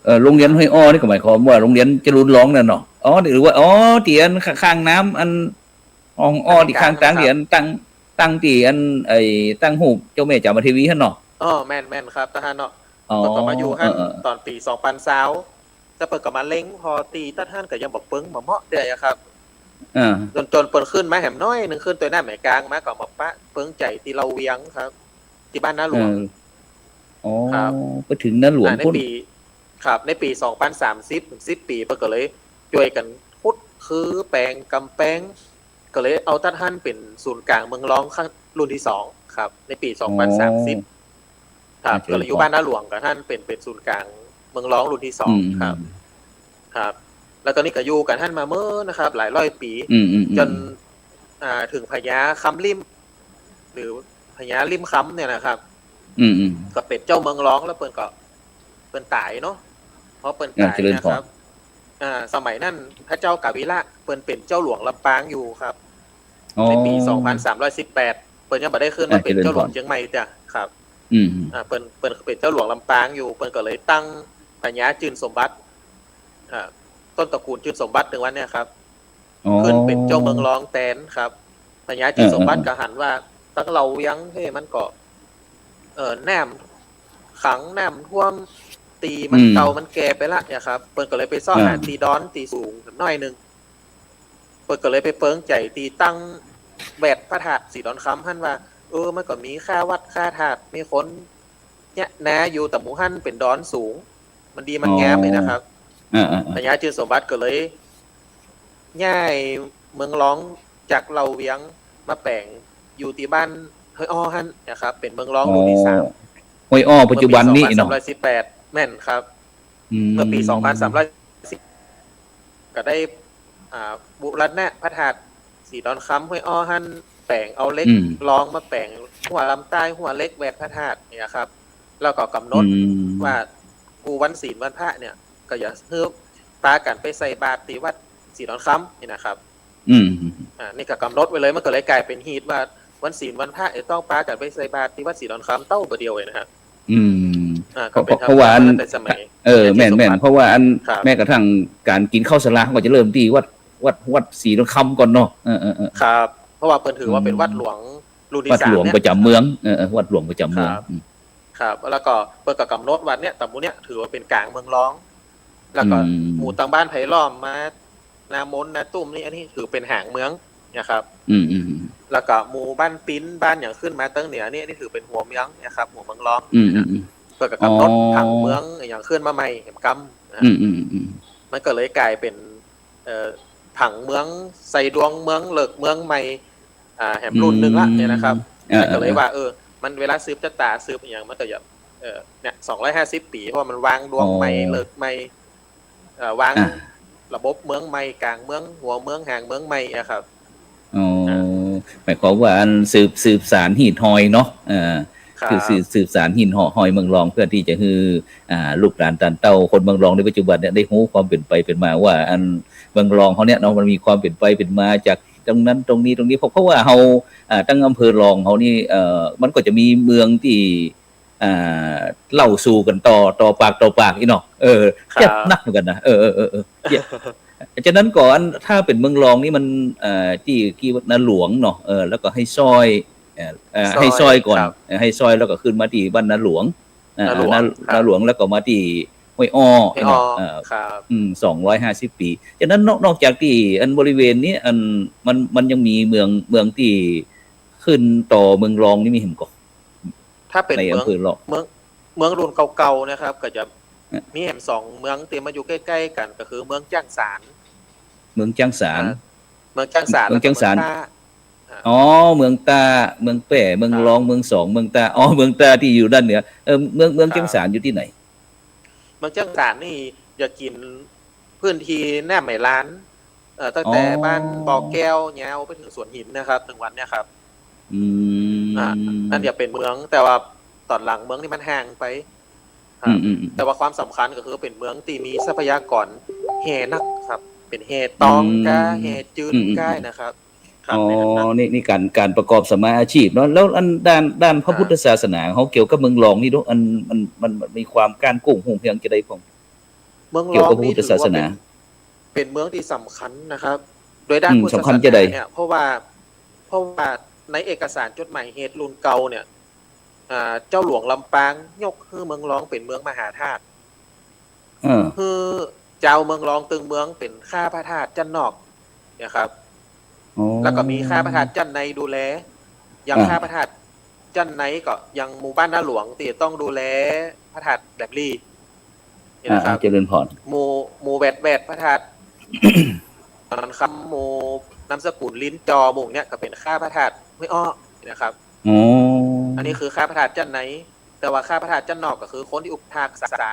เออ โฮงเฮียนห้วยอ้อนี่ก็หมายความว่าโฮงเฮียนจรูญรองนั่นเนาะ อ๋อ หรือว่า อ๋อ ตี้อันข้างๆ น้ำอันอ่องอ้อตี้ข้างตางตี้อันตั้ง ตั้งตี้อัน ไอ้ ตั้งฮูปเจ้าแม่จามเทวีหั้นเนาะ อ๋อ แม่น แม่นครับ ต้านหั้นเนาะ อ๋อ เปิ้นก็มาอยู่หั้น เออ เออ ต๋อนปี๋สองปันซาว แล้วเปิ้นก็มาเล็ง พอตี้ต้านหั้นก็ยังบ่เปิงบ่เหมาะเตื้ออะครับ อ่า จ๋น จ๋นเปิ้นขึ้นมาแหมน้อยนึ่ง ขึ้นตวยหน้าแหมก๋างมา ก็มาปะเปิงใจ๋ตี้เหล่าเวียงครับ ตี้บ้านนาหลวง เออ อ๋อ ครับ ไปเถิงนาหลวง อ่า ใน พุ้น ปี๋ ครับ ในปี๋สองปันสามสิบ เถิงสิบปี๋ เปิ้นก็เลยจ้วยกั๋นขุดฮือแป๋งก๋ำแปง ก็เลยเอาต้านหั้นเป๋นศูนย์ก๋างเมืองรองครั้งรุ่นตี้สองครับ ในปี๋ อ๋อ สองปันสามสิบ ครับ อ่า ก็เลยอยู่บ้านนาหลวงกับหั้นเป๋น เป๋นศูนย์ก๋างเมืองรองรุ่นตี้สอง อืม ครับ ครับ แล้วต๋อนนี้ก็อยู่กั๋นหั้นมาเมินนะครับ หลายร้อยปี๋ อืม อืม อืม จ๋น อ่า เถิงพญาคำลิ่ม หรือพญาลิ่มคำเนี่ยนะครับ อืม อืม ก็เป๋นเจ้าเมืองรอง แล้วเปิ้นก็ เปิ้นต๋ายเนาะ พอเปิ้นต๋าย อ่า เจริญพร นะครับ อ่า สมัยนั้นพระเจ้ากาวิละเปิ้นเป๋นเจ้าหลวงลำปางอยู่ครับ อ๋อ ในปี๋ สองปันสามร้อยสิบแปด เปิ้นยังบ่ได้ขึ้นมาเป๋น อ่า เป๋นเจ้าหลวงเจียงใหม่เตื้อครับ อืม อ่า เปิ้น เปิ้นเป๋นเจ้าหลวงลำปางอยู่ เปิ้นก็เลยตั้งพญาจืนสมบัติ อ่า ต้นตระกูลจืนสมบัติเถิงวันเนี่ยครับ อ๋อ ขึ้นเป๋นเจ้าเมืองรองแตนครับ พญาจืนสมบัติ เออ เออ ก็หันว่าตังเหล่าเวียงเฮ้ยมันก็ เอ่อ น้ำขังน้ำท่วม ตี้มัน อืม เก่ามันแก่ไปละเนี่ยครับ เปิ้นก็เลยไปเซาะ อ่า หาตี้ดอนตี้สูงหน้อยนึ่ง เปิ้นก็เลยไปเปิงใจ๋ตี้ตั้งแวดพระธาตุสีดอนคำหั้นว่า เออ มันก็มีค่าวัดค่าธาตุ มีคนเยียะนาอยู่ ต๋ามหมู่หั้นเป๋นดอนสูง มันดีมันงาม อ๋อ นี่นะครับ อ่า อ่า อ่า พญาจืนสมบัติก็เลย ย้ายเมืองรองจากเหล่าเวียงมาแป๋งอยู่ตี้บ้านห้วยอ้อหั้นนะครับ เป๋นเมืองรองรุ่นตี้สาม อ๋อ ห้วยอ้อปัจจุบันนี้เนาะ เมื่อปี๋ สองปันสามร้อยสิบแปด แม่นครับ อืม เมื่อปี๋ สองปันสามร้อยสิบ ก็ได้ อ่า บูรณะพระธาตุสีดอนคำห้วยอ้อหั้น แป๋งเอาเหล็ก อืม รองมาแป๋งฮั้วลำใต้ ฮั้วเหล็กแวดพระธาตุเนี่ยครับ แล้วก็ก๋ำหนด อืม ว่ากู้วันศีลวันพระเนี่ย ก็อย่าหื้อปากั๋นไปใส่บาตรตี้วัดสีดอนคำนี่นะครับ อืม อ่า นี่ก็ก๋ำหนดไว้เลย มันก็เลยก๋ายเป๋นฮีตว่าวันศีลวันพระจะต้องปากั๋นไปใส่บาตรตี้วัดสีดอนคำเต้าบ่าเดี่ยวเองนะครับ อืม อ่า ก็เป๋น เพราะ เพราะว่าอัน ธรรมดามาตั้งแต่สมัย เออ แม่น แม่น เพราะว่าอัน ครับ แม้กระทั่งก๋านกิ๋นข้าวสารก็จะเริ่มตี้วัด วัด วัดสีดอนคำก่อนเนาะ เออ เออ เออ ครับ เพราะว่าเปิ้นถือว่าเป๋น อืม วัดหลวงรุ่นตี้สามเนี่ย วัดหลวงประจ๋ำเมือง เออ เออ วัดหลวงประจ๋ำเมือง ครับ อืม ครับ แล้วก็เปิ้นก็ก๋ำหนดว่าเนี่ย ต๋ามหมู่เนี่ยถือว่าเป๋นก๋างเมืองรอง แล้วก็ อืม หมู่ตังบ้านไผ่ล้อมมา นามน นาตุ้มนี่ อันนี้ถือเป๋นหางเมืองนะครับ อืม อืม อืม แล้วก็หมู่บ้านปิ๊น บ้านหยังขึ้นมาตังเหนือนี่ อันนี้ถือเป๋นหัวเมืองนะครับ หัวเมืองรอง อืม อืม อืม เปิ้นก็ก๋ำหนด อ๋อ ผังเมืองหยังขึ้นมาใหม่แหมกำนะ อืม อืม อืม มันก็เลยก๋ายเป๋น เอ่อ ผังเมือง ไซดวงเมือง เลิกเมืองใหม่ อ่า แหมรุ่นนึ่งละเนี่ยนะครับ อืม มันก็เลยว่า เออ เออ เออ มันเวลาสืบจะต๋า สืบอะหยัง มันก็จะ เอ่อ เนี่ย สองร้อยห้าสิบปี๋ เพราะว่ามันวางดวงใหม่ อ๋อ เลิกใหม่ เอ่อ วาง อ่ะ ระบบเมืองใหม่ ก๋างเมือง หัวเมือง หางเมืองใหม่อะครับ อ๋อ อ่ะ หมายความว่าอันสืบ สืบสานฮีตฮอยเนาะ เออ ครับ คือสืบ สืบสานฮีตฮอยเมืองรอง เพื่อตี้จะหื้อ อ่า ลูกหลานต้านเต้าคนเมืองรองในปัจจุบันเนี่ยได้ฮู้ความเป๋นไปเป๋นมาว่าอันเมืองรองเฮาเนี่ยเนาะ มันมีความเป๋นไปเป๋นมาจากตรงนั้นตรงนี้ตรงนี้ เพราะ เพราะว่าเฮา อ่า ตังอำเภอรองเฮานี่ เอ่อ มันก็จะมีเมืองตี้ อ่า เล่าสู่กั๋นต่อ ต่อปากต่อปากอี้เนาะ เออ ครับ เจ็บนักเหมือนกั๋นนะ เออ เออ เออ เออ เจ็บ ฉะนั้นก่อน ถ้าเป๋นเมืองรองนี่มัน เอ่อ ตี้ ตี้นาหลวงเนาะ เออ แล้วก็ไฮ่ซ้อย เอ่อ เอ่อ ซอย ให้ซอยก่อน ครับ เอ่อ ให้ซอยแล้วก็ขึ้นมาตี้บ้านนาหลวง อ่า นาหลวง นา ครับ นาหลวงแล้วก็มาตี้ห้วยอ้อ ห้วยอ้อ ใช่ไหม เอ่อ ครับ อืม สองร้อยห้าสิบปี๋ ฉะนั้นนอก นอกจากตี้อันบริเวณนี้ อันมัน มันยังมีเมือง เมืองตี้ขึ้นต่อเมืองรองนี่มีแหมก่อ ถ้าเป๋น ใน เมือง อำเภอรอง เมือง เมืองรุ่นเก่าๆ นะครับ ก็จะ อ่ะ มีแหมสองเมืองตี้มาอยู่ใก้ๆ กั๋น ก็คือเมืองจ้างสาน เมืองจ้างสาน อ่า เมืองจ้างสาน เมืองจ้างสาน แล้วก็เมืองต้า อ่า อ๋อ เมืองต้า เมืองแป้ เมืองรอง ครับ เมืองสอง เมืองต้า อ๋อ เมืองต้าตี้อยู่ด้านเหนือ เออ เมือง เมือง ครับ จ้างสานอยู่ตี้ไหน เมืองจ้างสานนี่จะกิ๋นพื้นตี้แหมไหมลาน เอ่อ ตั้งแต่ อ๋อ บ้านบ่อแก้วยาวไปเถิงสวนหินนะครับ เถิงวันเนี่ยครับ อืม อ่า อันเนี้ยเป๋นเมือง แต่ว่าต๋อนหลังเมืองนี่มันห่างไป ครับ อืม อืม อืม แต่ว่าความสำคัญก็คือเป๋นเมืองตี้มีทรัพยากรแฮ่นักครับ เป๋นแฮ่ตอง อืม ก้า แฮ่จื๊น อืม อืม ก้า อืม นะครับ ครับ อ๋อ ในนั้นนะ นี่ นี่ก๋าน ก๋านประกอบสัมมาอาชีพเนาะ แล้วอันด้าน ด้านพระ ครับ พุทธศาสนาเฮาเกี่ยวกับเมืองรองนี่ดู อัน มัน มัน มันมีความก้านกุ้งฮุ่งเฮืองจะใดพ่อง เมืองรองนี่ เกี่ยวกับพระพุทธศาสนา ถือว่าเป๋น เป๋นเมืองตี้สำคัญนะครับ โดยด้าน อืม พุทธศาสนา สำคัญจะใด เนี่ย เพราะว่า เพราะว่าในเอกสารจดหมายเหตุรุ่นเก่าเนี่ย อ่า เจ้าหลวงลำปางยกหื้อเมืองรองเป๋นเมืองมหาธาตุ เออ หื้อจาวเมืองรองตึงเมืองเป๋นข้าพระธาตุจ้านนอกเนี่ยครับ อ๋อ แล้วก็มีข้าพระธาตุจ้านในดูแล อย่าง อ่า ข้าพระธาตุจ้านในก็อย่างหมู่บ้านนาหลวงตี้จะต้องดูแลพระธาตุแหลมลี่ นี่นะครับ อ่า เจริญพร หมู่ หมู่แวดแวดพระธาตุ ตอนนั้นคำหมู่นามสกุลลิ้นจอหมู่เนี่ยก็เป๋นข้าพระธาตุห้วยอ้อนะครับ อ๋อ อันนี้คือข้าพระธาตุจ้านใน แต่ว่าข้าพระธาตุจ้านนอกก็คือคนตี้อุปถากษา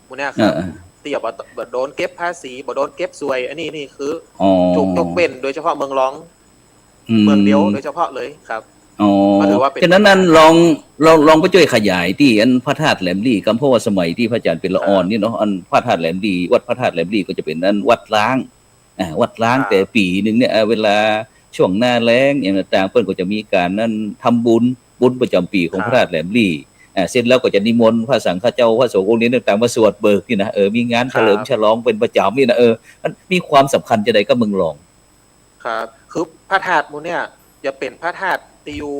หมู่เนี่ยครับ เออ เออ ตี้จะบ่ บ่โดนเก็บภาษี บ่โดนเก็บส่วย อันนี้นี่คือ อ๋อ ถูกยกเว้นโดยเฉพาะเมืองรอง อืม เมืองเดียวโดยเฉพาะเลยครับ อ๋อ ก็ถือว่าเป๋น ฉะนั้นนั่น ลอง ลอง ลองไปจ้วยขยายตี้อันพระธาตุแหลมลี่กำ เพราะว่าสมัยตี้พระอาจารย์เป๋นละอ่อน ครับ นี่เนาะ อันพระธาตุแหลมลี่ วัดพระธาตุแหลมลี่ก็จะเป๋นอันวัดร้าง อ่า วัดร้าง ครับ แต่ปี๋นึ่งเนี่ย อ่า เวลาช่วงหน้าแล้งอย่างต่างๆ เปิ้นก็จะมีก๋านนั่นทำบุญ บุญประจ๋ำปี๋ของ ครับ พระธาตุแหลมลี่ อ่า เสร็จแล้วก็จะนิมนต์พระสังฆเจ้า พระสงฆ์องค์นี้ต่างๆ มาสวดเบิกนี่นะ เออ มีงาน ครับ เฉลิมฉลองเป๋นประจ๋ำนี่นะ เออ มันมีความสำคัญจะใดกับเมืองรอง ครับ คือพระธาตุหมู่เนี่ยจะเป๋นพระธาตุตี้อยู่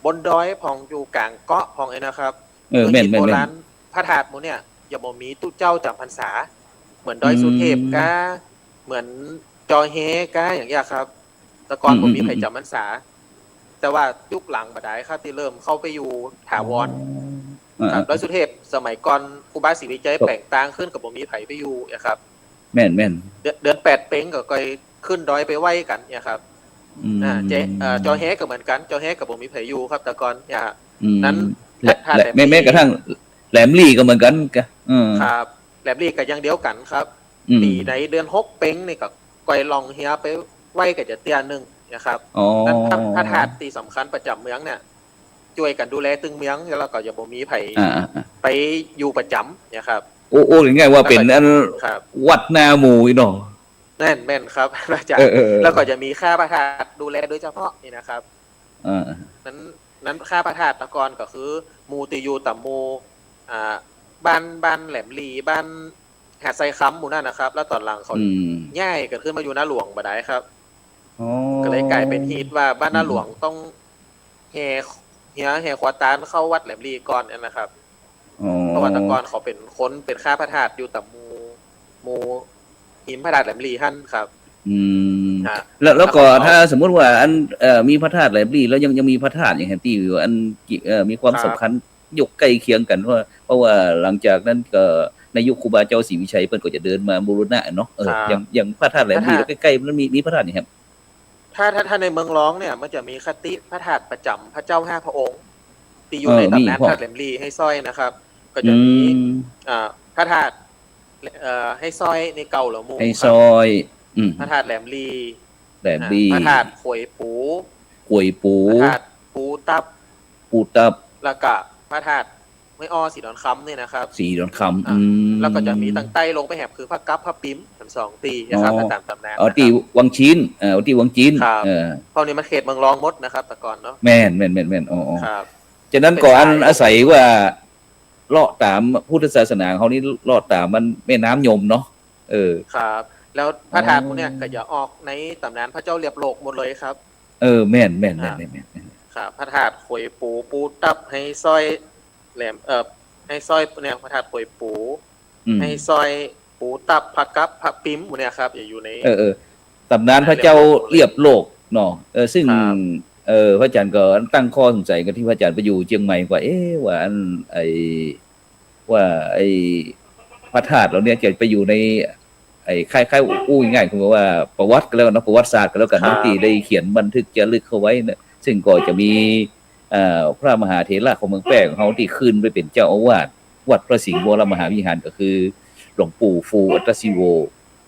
บนดอยพ่อง อยู่ก๋างเกาะพ่องเองนะครับ เออ แม่น แม่น แม่น โบราณ พระธาตุหมู่เนี่ยจะบ่มีตุ๊เจ้าจ๋ำพรรษา เหมือนดอยสุเทพ อืม ก้า เหมือนจอแฮก้าอย่างเงี้ยครับ แต่ก่อน อืม บ่มี อืม ใผจ๋ำพรรษา แต่ว่ายุคหลังบ่ดายครับ ตี้เริ่มเข้าไปอยู่ถาวร อ๋อ ครับ อ่า ดอยสุเทพสมัยก่อนครูบาศรีวิชัย ครับ แป๋งตางขึ้นก็บ่มีใผไปอยู่นะครับ แม่น แม่น เดือน เดือนแปดเพ็ญก็ค่อยขึ้นดอยไปไหว้กั๋นเนี่ยครับ อืม อ่า เจ เอ่อ จอแฮก็เหมือนกั๋น จอแฮก็บ่มีใผอยู่ครับ แต่ก่อนเนี่ย อืม นั้น และ พระธาตุ และ แหลม แม้ แม้กระทั่งแหลมลี่ก็เหมือนกั๋นกะ อืม ครับ แหลมลี่ก็อย่างเดียวกั๋นครับ อืม ปี๋ในเดือนหกเพ็ญนี่ก็ค่อยล่องเฮือไปไหว้กั๋นจะเตื้อนึ่งนะครับ อ๋อ นั้นพระ พระธาตุตี้สำคัญประจ๋ำเมืองเนี่ย จ้วยกั๋นดูแลตึงเมือง แล้วก็จะบ่มีใผ อ่า อ่า อ่า ไปอยู่ประจ๋ำเนี่ยครับ โอ้ โอ้ ง่ายๆ ว่าเป๋นอัน ครับ วัดหน้าหมู่อี้เนาะ แม่น แม่นครับ อาจารย์ เออ เออ เออ แล้วก็จะมีข้าพระธาตุดูแลโดยเฉพาะนี่นะครับ อ่า นั้น นั้นข้าพระธาตุแต่ก่อนก็คือหมู่ตี้อยู่ต๋ามหมู่ อ่า บ้าน บ้านแหลมลี่ บ้านหาดทรายคำหมู่นั่นนะครับ แล้วต๋อนหลังเขา อืม ย้ายกั๋นขึ้นมาอยู่นาหลวงบ่ดายครับ อ๋อ ก็เลยก๋ายเป๋นฮีตว่าบ้านนาหลวง อืม ต้องแห่ แห่ แห่ขวัญตานเข้าวัดแหลมลี่ก่อนนั่นนะครับ อ๋อ เพราะว่าแต่ก่อนเขาเป๋นคน เป๋นข้าพระธาตุอยู่ต๋ามหมู่ หมู่หิมพระธาตุแหลมลี่หั้นครับ อืม ฮะ แล้ว แล้วก็ แล้วก็ ถ้าสมมุติว่าอัน เอ่อ มีพระธาตุแหลมลี่แล้วยัง ยังมีพระธาตุอย่างแหมตี้อยู่อัน เอ่อ มีความ ครับ สำคัญ ยกใก้เคียงกั๋น เพราะ เพราะว่าหลังจากนั้นก็ในยุคครูบาเจ้าศรีวิชัยเปิ้นก็จะเดินมาบูรณะเนาะ เออ ครับ อย่าง อย่างพระธาตุแหลมลี่ พระธาตุ แล้วใก้ๆ มันมี มีพระธาตุอย่างแหม ถ้า ถ้า ถ้าในเมืองรองเนี่ย มันจะมีคติพระธาตุประจ๋ำพระเจ้าห้าพระองค์ ตี้อยู่ เออ ในต๋ำนาน มีพ่อง พระธาตุแหลมลี่ไฮซ้อยนะครับ ก็จะมี อืม อ่า พระธาตุ เอ่อ ไฮซ้อยนี่เก่าแล้วหมู่ ไฮซ้อย ครับ อืม พระธาตุแหลมลี่ แหลมลี่ อ่า พระธาตุขวยปู ขวยปู พระธาตุปูตับ ปูตับ แล้วก็พระธาตุห้วยอ้อสีดอนคำนี่นะครับ สีดอนคำ อ่า อืม แล้วก็จะมีตางใต้ลงไปแหมคือพระกับพระปิม ทั้งสองตี้นะครับ อ๋อ ถ้าต๋ามต๋ำนาน อ๋อ นะครับ ตี้วังชิ้น เอ่อ ตี้วังชิ้น ครับ เออ เพราะนี่มันเขตเมืองรองหมดนะครับ แต่ก่อนเนาะ แม่น แม่น แม่น แม่น อ๋อ อ๋อ ครับ ฉะนั้นก็อัน เป๋นสาย อาศัยว่า เลาะต๋ามพุทธศาสนาเฮานี่ เลาะต๋ามมันแม่น้ำยมเนาะ เออ ครับ แล้วพระธาตุ อ๋อ พวกเนี้ยก็จะออกในต๋ำนานพระเจ้าเหลียบโลกหมดเลยครับ เออ แม่น แม่น แม่น อ่า แม่น แม่น แม่น ครับ พระธาตุขวยปู ปูตับ ไฮซ้อย แหลม เอ่อ ไฮซ้อยเนี่ย พระธาตุขวยปู อืม ไฮซ้อย ปูตับ พระกับ พระปิมเนี่ยครับ จะอยู่ใน เออ เออ ต๋ำนานพระเจ้าเรียบโลกเนาะ เออ ซึ่ง ครับ เออ พระอาจารย์ก็ตั้งข้อสงสัยกั๋นตี้พระอาจารย์ไปอยู่เจียงใหม่ว่า เอ๊ะ ว่าอัน ไอ้ ว่าไอ้พระธาตุเหล่านี้จะไปอยู่ใน ไอ้คล้ายๆ อู้ง่ายๆ คือว่าประวัติก็แล้วกั๋นเนาะ ประวัติศาสตร์ก็แล้วกั๋นเนาะ ครับ ตี้ได้เขียนบันทึกจารึกเข้าไว้เนี่ย ซึ่งก็จะมี เอ่อ พระมหาเถระของเมืองแป้ของเฮาตี้ขึ้นไปเป๋นเจ้าอาวาสวัดพระสิงห์วรมหาวิหาร ก็คือหลวงปู่ฟูอัตตชีโว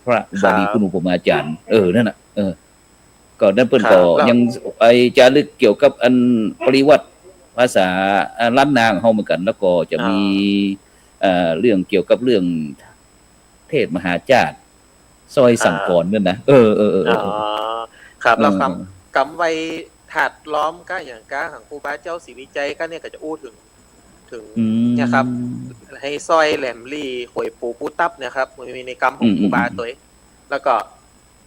พระอุบาลี ครับ คุณอุปมาจารย์ เออ นั่นน่ะ เออ ก็นั่นเปิ้นก็ ครับ ยัง ไอ้จารึกเกี่ยวกับอันปริวัติภาษา อ่า ล้านนาของเฮาเหมือนกั๋น แล้วก็จะมี อ่า เอ่อ เรื่องเกี่ยวกับเรื่องเทศมหาจาตุ ซ้อยสังกรนั่นนะ เออ เออ เออ เออ อ๋อ ครับ แล้วกำ เออ กำไหว้ธาตุล้อมก้าอย่างก้าของครูบาเจ้าศรีวิชัยก้าเนี่ยก็จะอู้เถิง เถิง อืม เนี่ยครับ ไฮซ้อย แหลมหลี้ ขวยปู ปูตับเนี่ยครับ มันมีในกำของ อืม ครูบา อืม ตวย แล้วก็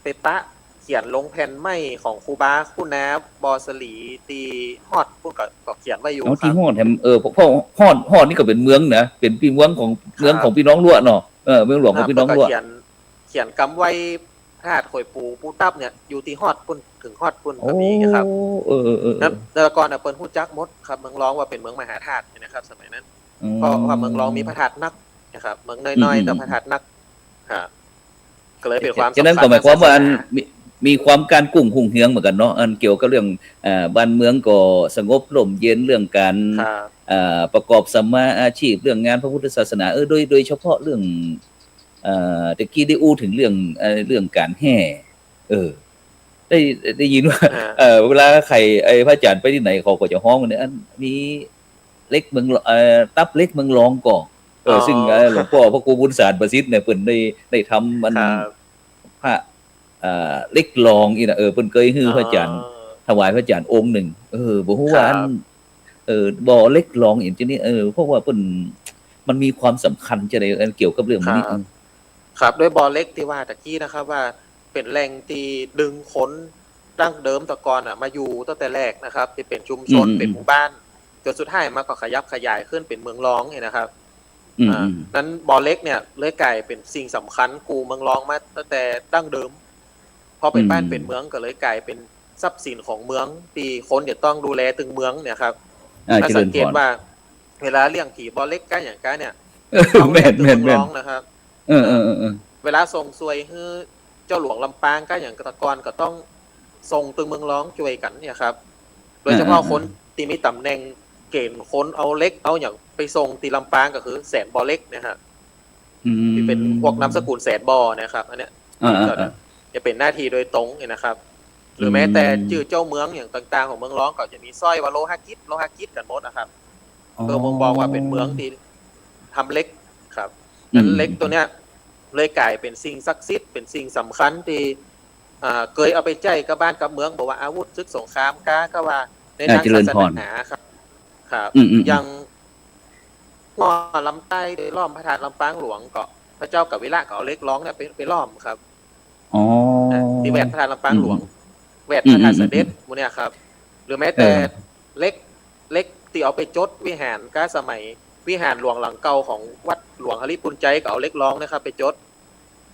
ไปปะเขียนลงแผ่นไม้ของครูบา คู่นา บ่อสลี ตี้ฮอดปุ้นก็ ก็เขียนไว้อยู่ เอา ครับ ตี้ฮอดแหม เออ เพราะ เพราะฮอด ฮอดนี่ก็เป๋นเมืองนะ เป๋นปี้เมืองของ ครับ เมืองของปี้น้องลัวะเนาะ เออ เมืองหลวงของปี้น้องลัวะ อ่า เปิ้นก็เขียน เขียนกำไหว้ธาตุขวยปู ปูตับเนี่ย อยู่ตี้ฮอดปุ้น เถิงฮอดปุ้นก็มีครับ โอ้ เออ เออ เออ แล้ว แล้วก่อนน่ะเปิ้นฮู้จักหมดครับ เมืองรองว่าเป๋นเมืองมหาธาตุเนี่ยนะครับ สมัยนั้น อืม เพราะว่าเมืองรองมีพระธาตุนักนะครับ เมืองน้อยๆ อืม อืม แต่พระธาตุนัก ครับ ก็เลยเป๋นความ ฉะนั้นก็หมายความว่า สำคัญทางศาสนา อัน มี มีความก้านกุ้งฮุ่งเฮืองเหมือนกั๋นเนาะ อันเกี่ยวกับเรื่อง เอ่อ บ้านเมืองก็สงบร่มเย็น เรื่องก๋าน ครับ เอ่อ ประกอบสัมมาอาชีพ เรื่องงานพระพุทธศาสนา เออ โดย โดยเฉพาะเรื่อง เอ่อ ตะกี้ได้อู้เถิงเรื่อง เอ่อ เรื่องก๋านแห่ เออ ได้ ได้ยินว่า อ่า เอ่อ เวลาใค่ ไอ้พระอาจารย์ไปตี้ไหนเขาก็จะฮ้องกั๋นเนี่ย อันมีเหล็กเมือง เอ่อ ตับเหล็กเมืองรองก่อ เออ อ๋อ ซึ่ง เอ่อ หลวงป้อพระครูบุญสารประสิทธิ์เนี่ย เปิ้นได้ ได้ทำมัน ครับ พระ เอ่อ เหล็กรองอี้นะ เออ เปิ้นเกยหื้อพระอาจารย์ อ๋อ ถวายพระอาจารย์องค์นึ่ง เออ บ่ฮู้ว่า ครับ อัน เออ บ่อเหล็กรองอี้จะนี่ เออ เพราะว่าเปิ้น มันมีความสำคัญจะได๋ เออ เกี่ยวกับเรื่องนี้ ครับ เออ ครับ ด้วยบ่อเหล็กตี้ว่าตะกี้นะครับ ว่าเป๋นแหล่งตี้ดึงคนดั้งเดิมแต่ก่อนน่ะ มาอยู่ตั้งแต่แรกนะครับ ตี้เป๋นชุมชน อืม อืม เป๋นหมู่บ้าน จ๋นสุดท้ายมาก็ขยับขยายขึ้นเป๋นเมืองรองเนี่ยนะครับ อืม อ่า อืม นั้นบ่อเหล็กเนี่ยเลยก๋ายเป๋นสิ่งสำคัญกู้เมืองรองมาตั้งแต่ดั้งเดิม พอเป๋น อืม บ้านเป๋นเมืองก็เลยก๋ายเป๋นทรัพย์สินของเมืองตี้คนจะต้องดูแลตึงเมืองเนี่ยครับ อ่า แล้วสังเกต เจริญพร ว่าเวลาเลี้ยงผีบ่อเหล็กก้าอย่างก้าเนี่ย เออ ต้องเลี้ยงตึง แม่นๆ เมืองรองนะครับ เออ เออ เออ เออ เวลาส่งส่วยหื้อเจ้าหลวงลำปางก้าอย่างแต่ก่อนก็ต้องส่งตึงเมืองรองจ้วยกั๋นเนี่ยครับ โดยเฉพาะ อ่า อ่า คนตี้มีต๋ำแหน่งเก๋ณฑ์คนเอาเหล็กเอาอย่างไปส่งตี้ลำปางก็คือแสนบ่อเหล็กเนี่ยฮะ อืม ตี้เป๋นพวกนามสกุลแสนบ่อนะครับ อันเนี้ย อ่า อ่า ก็ อ่า จะเป๋นหน้าตี้โดยตรงเนี่ยนะครับ หรือแม้แต่ อืม จื้อเจ้าเมืองอย่างต่างๆ ของเมืองรองก็จะมีสร้อยว่าโลหะกิจ โลหะกิจกั๋นหมดนะครับ อ๋อ เพื่อบ่งบอกว่าเป๋นเมืองตี้ทำเหล็กครับ อืม นั้นเหล็กตัวเนี้ยเลยก๋ายเป๋นสิ่งศักดิ์สิทธิ์ เป๋นสิ่งสำคัญตี้ อ่า เกยเอาไปใจ๊กับบ้านกับเมือง บ่ว่าอาวุธศึกสงครามก้า ก็ว่าใน อ่า ด้าน เจริญพร ศาสนาครับ ครับ อืม อืม อืม อย่าง ฮอดลำใต้โดยล้อมพระธาตุลำปางหลวงก็ พระเจ้ากาวิละก็เอาเหล็กรองเนี่ยไป ไปล้อมครับ อ๋อ อ่ะ ตี้แวดพระธาตุลำปางหลวง อืม อืม แวดพระธาตุเสด็จ อืม อืม หมู่เนี่ยครับ หรือแม้แต่ เออ เหล็ก เหล็กตี้เอาไปจดวิหารก้าสมัยวิหารหลวงหลังเก่าของวัดหลวงหริภุญไชยก็เอาเหล็กรองนะครับ ไปจด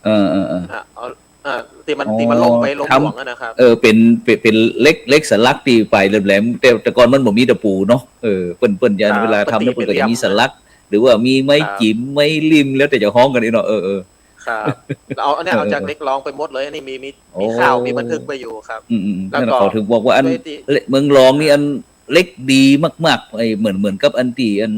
เออ เออ เออ อ่ะ เอา อ่ะ ตี้มัน อ๋อ ตี้มันลงไปลง ทำ หลวงอะนะครับ เออ เป๋น เป๋น เป๋นเหล็ก เหล็กสลักตี้ปลายแหลมๆ แต่ แต่ก่อนมันบ่มีตะปูเนาะ เออ เปิ้น เปิ้นจะ ครับ เวลาทำเนี่ย เปิ้นก็จะมีสลัก หรือว่ามีไม้ ครับ จิ๋ม ไม้ลิ่ม แล้วแต่จะฮ้องกั๋นนี่เนาะ เออ เออ ครับ แล้วเอา อันเนี้ย เออ เอาจาก เออ เหล็กรองไปหมดเลย อันนี้มี มี โอ้ มีข่าว มีบันทึกไว้อยู่ครับ อืม อืม อืม แล้ว นั่นน่ะ ก็ เขาถึงบอกว่าอัน ด้วยตี้ เหล็กเมืองรองนี่ ครับ อันเหล็กดีมากๆ ไอ้เหมือน เหมือนกับอันตี้อัน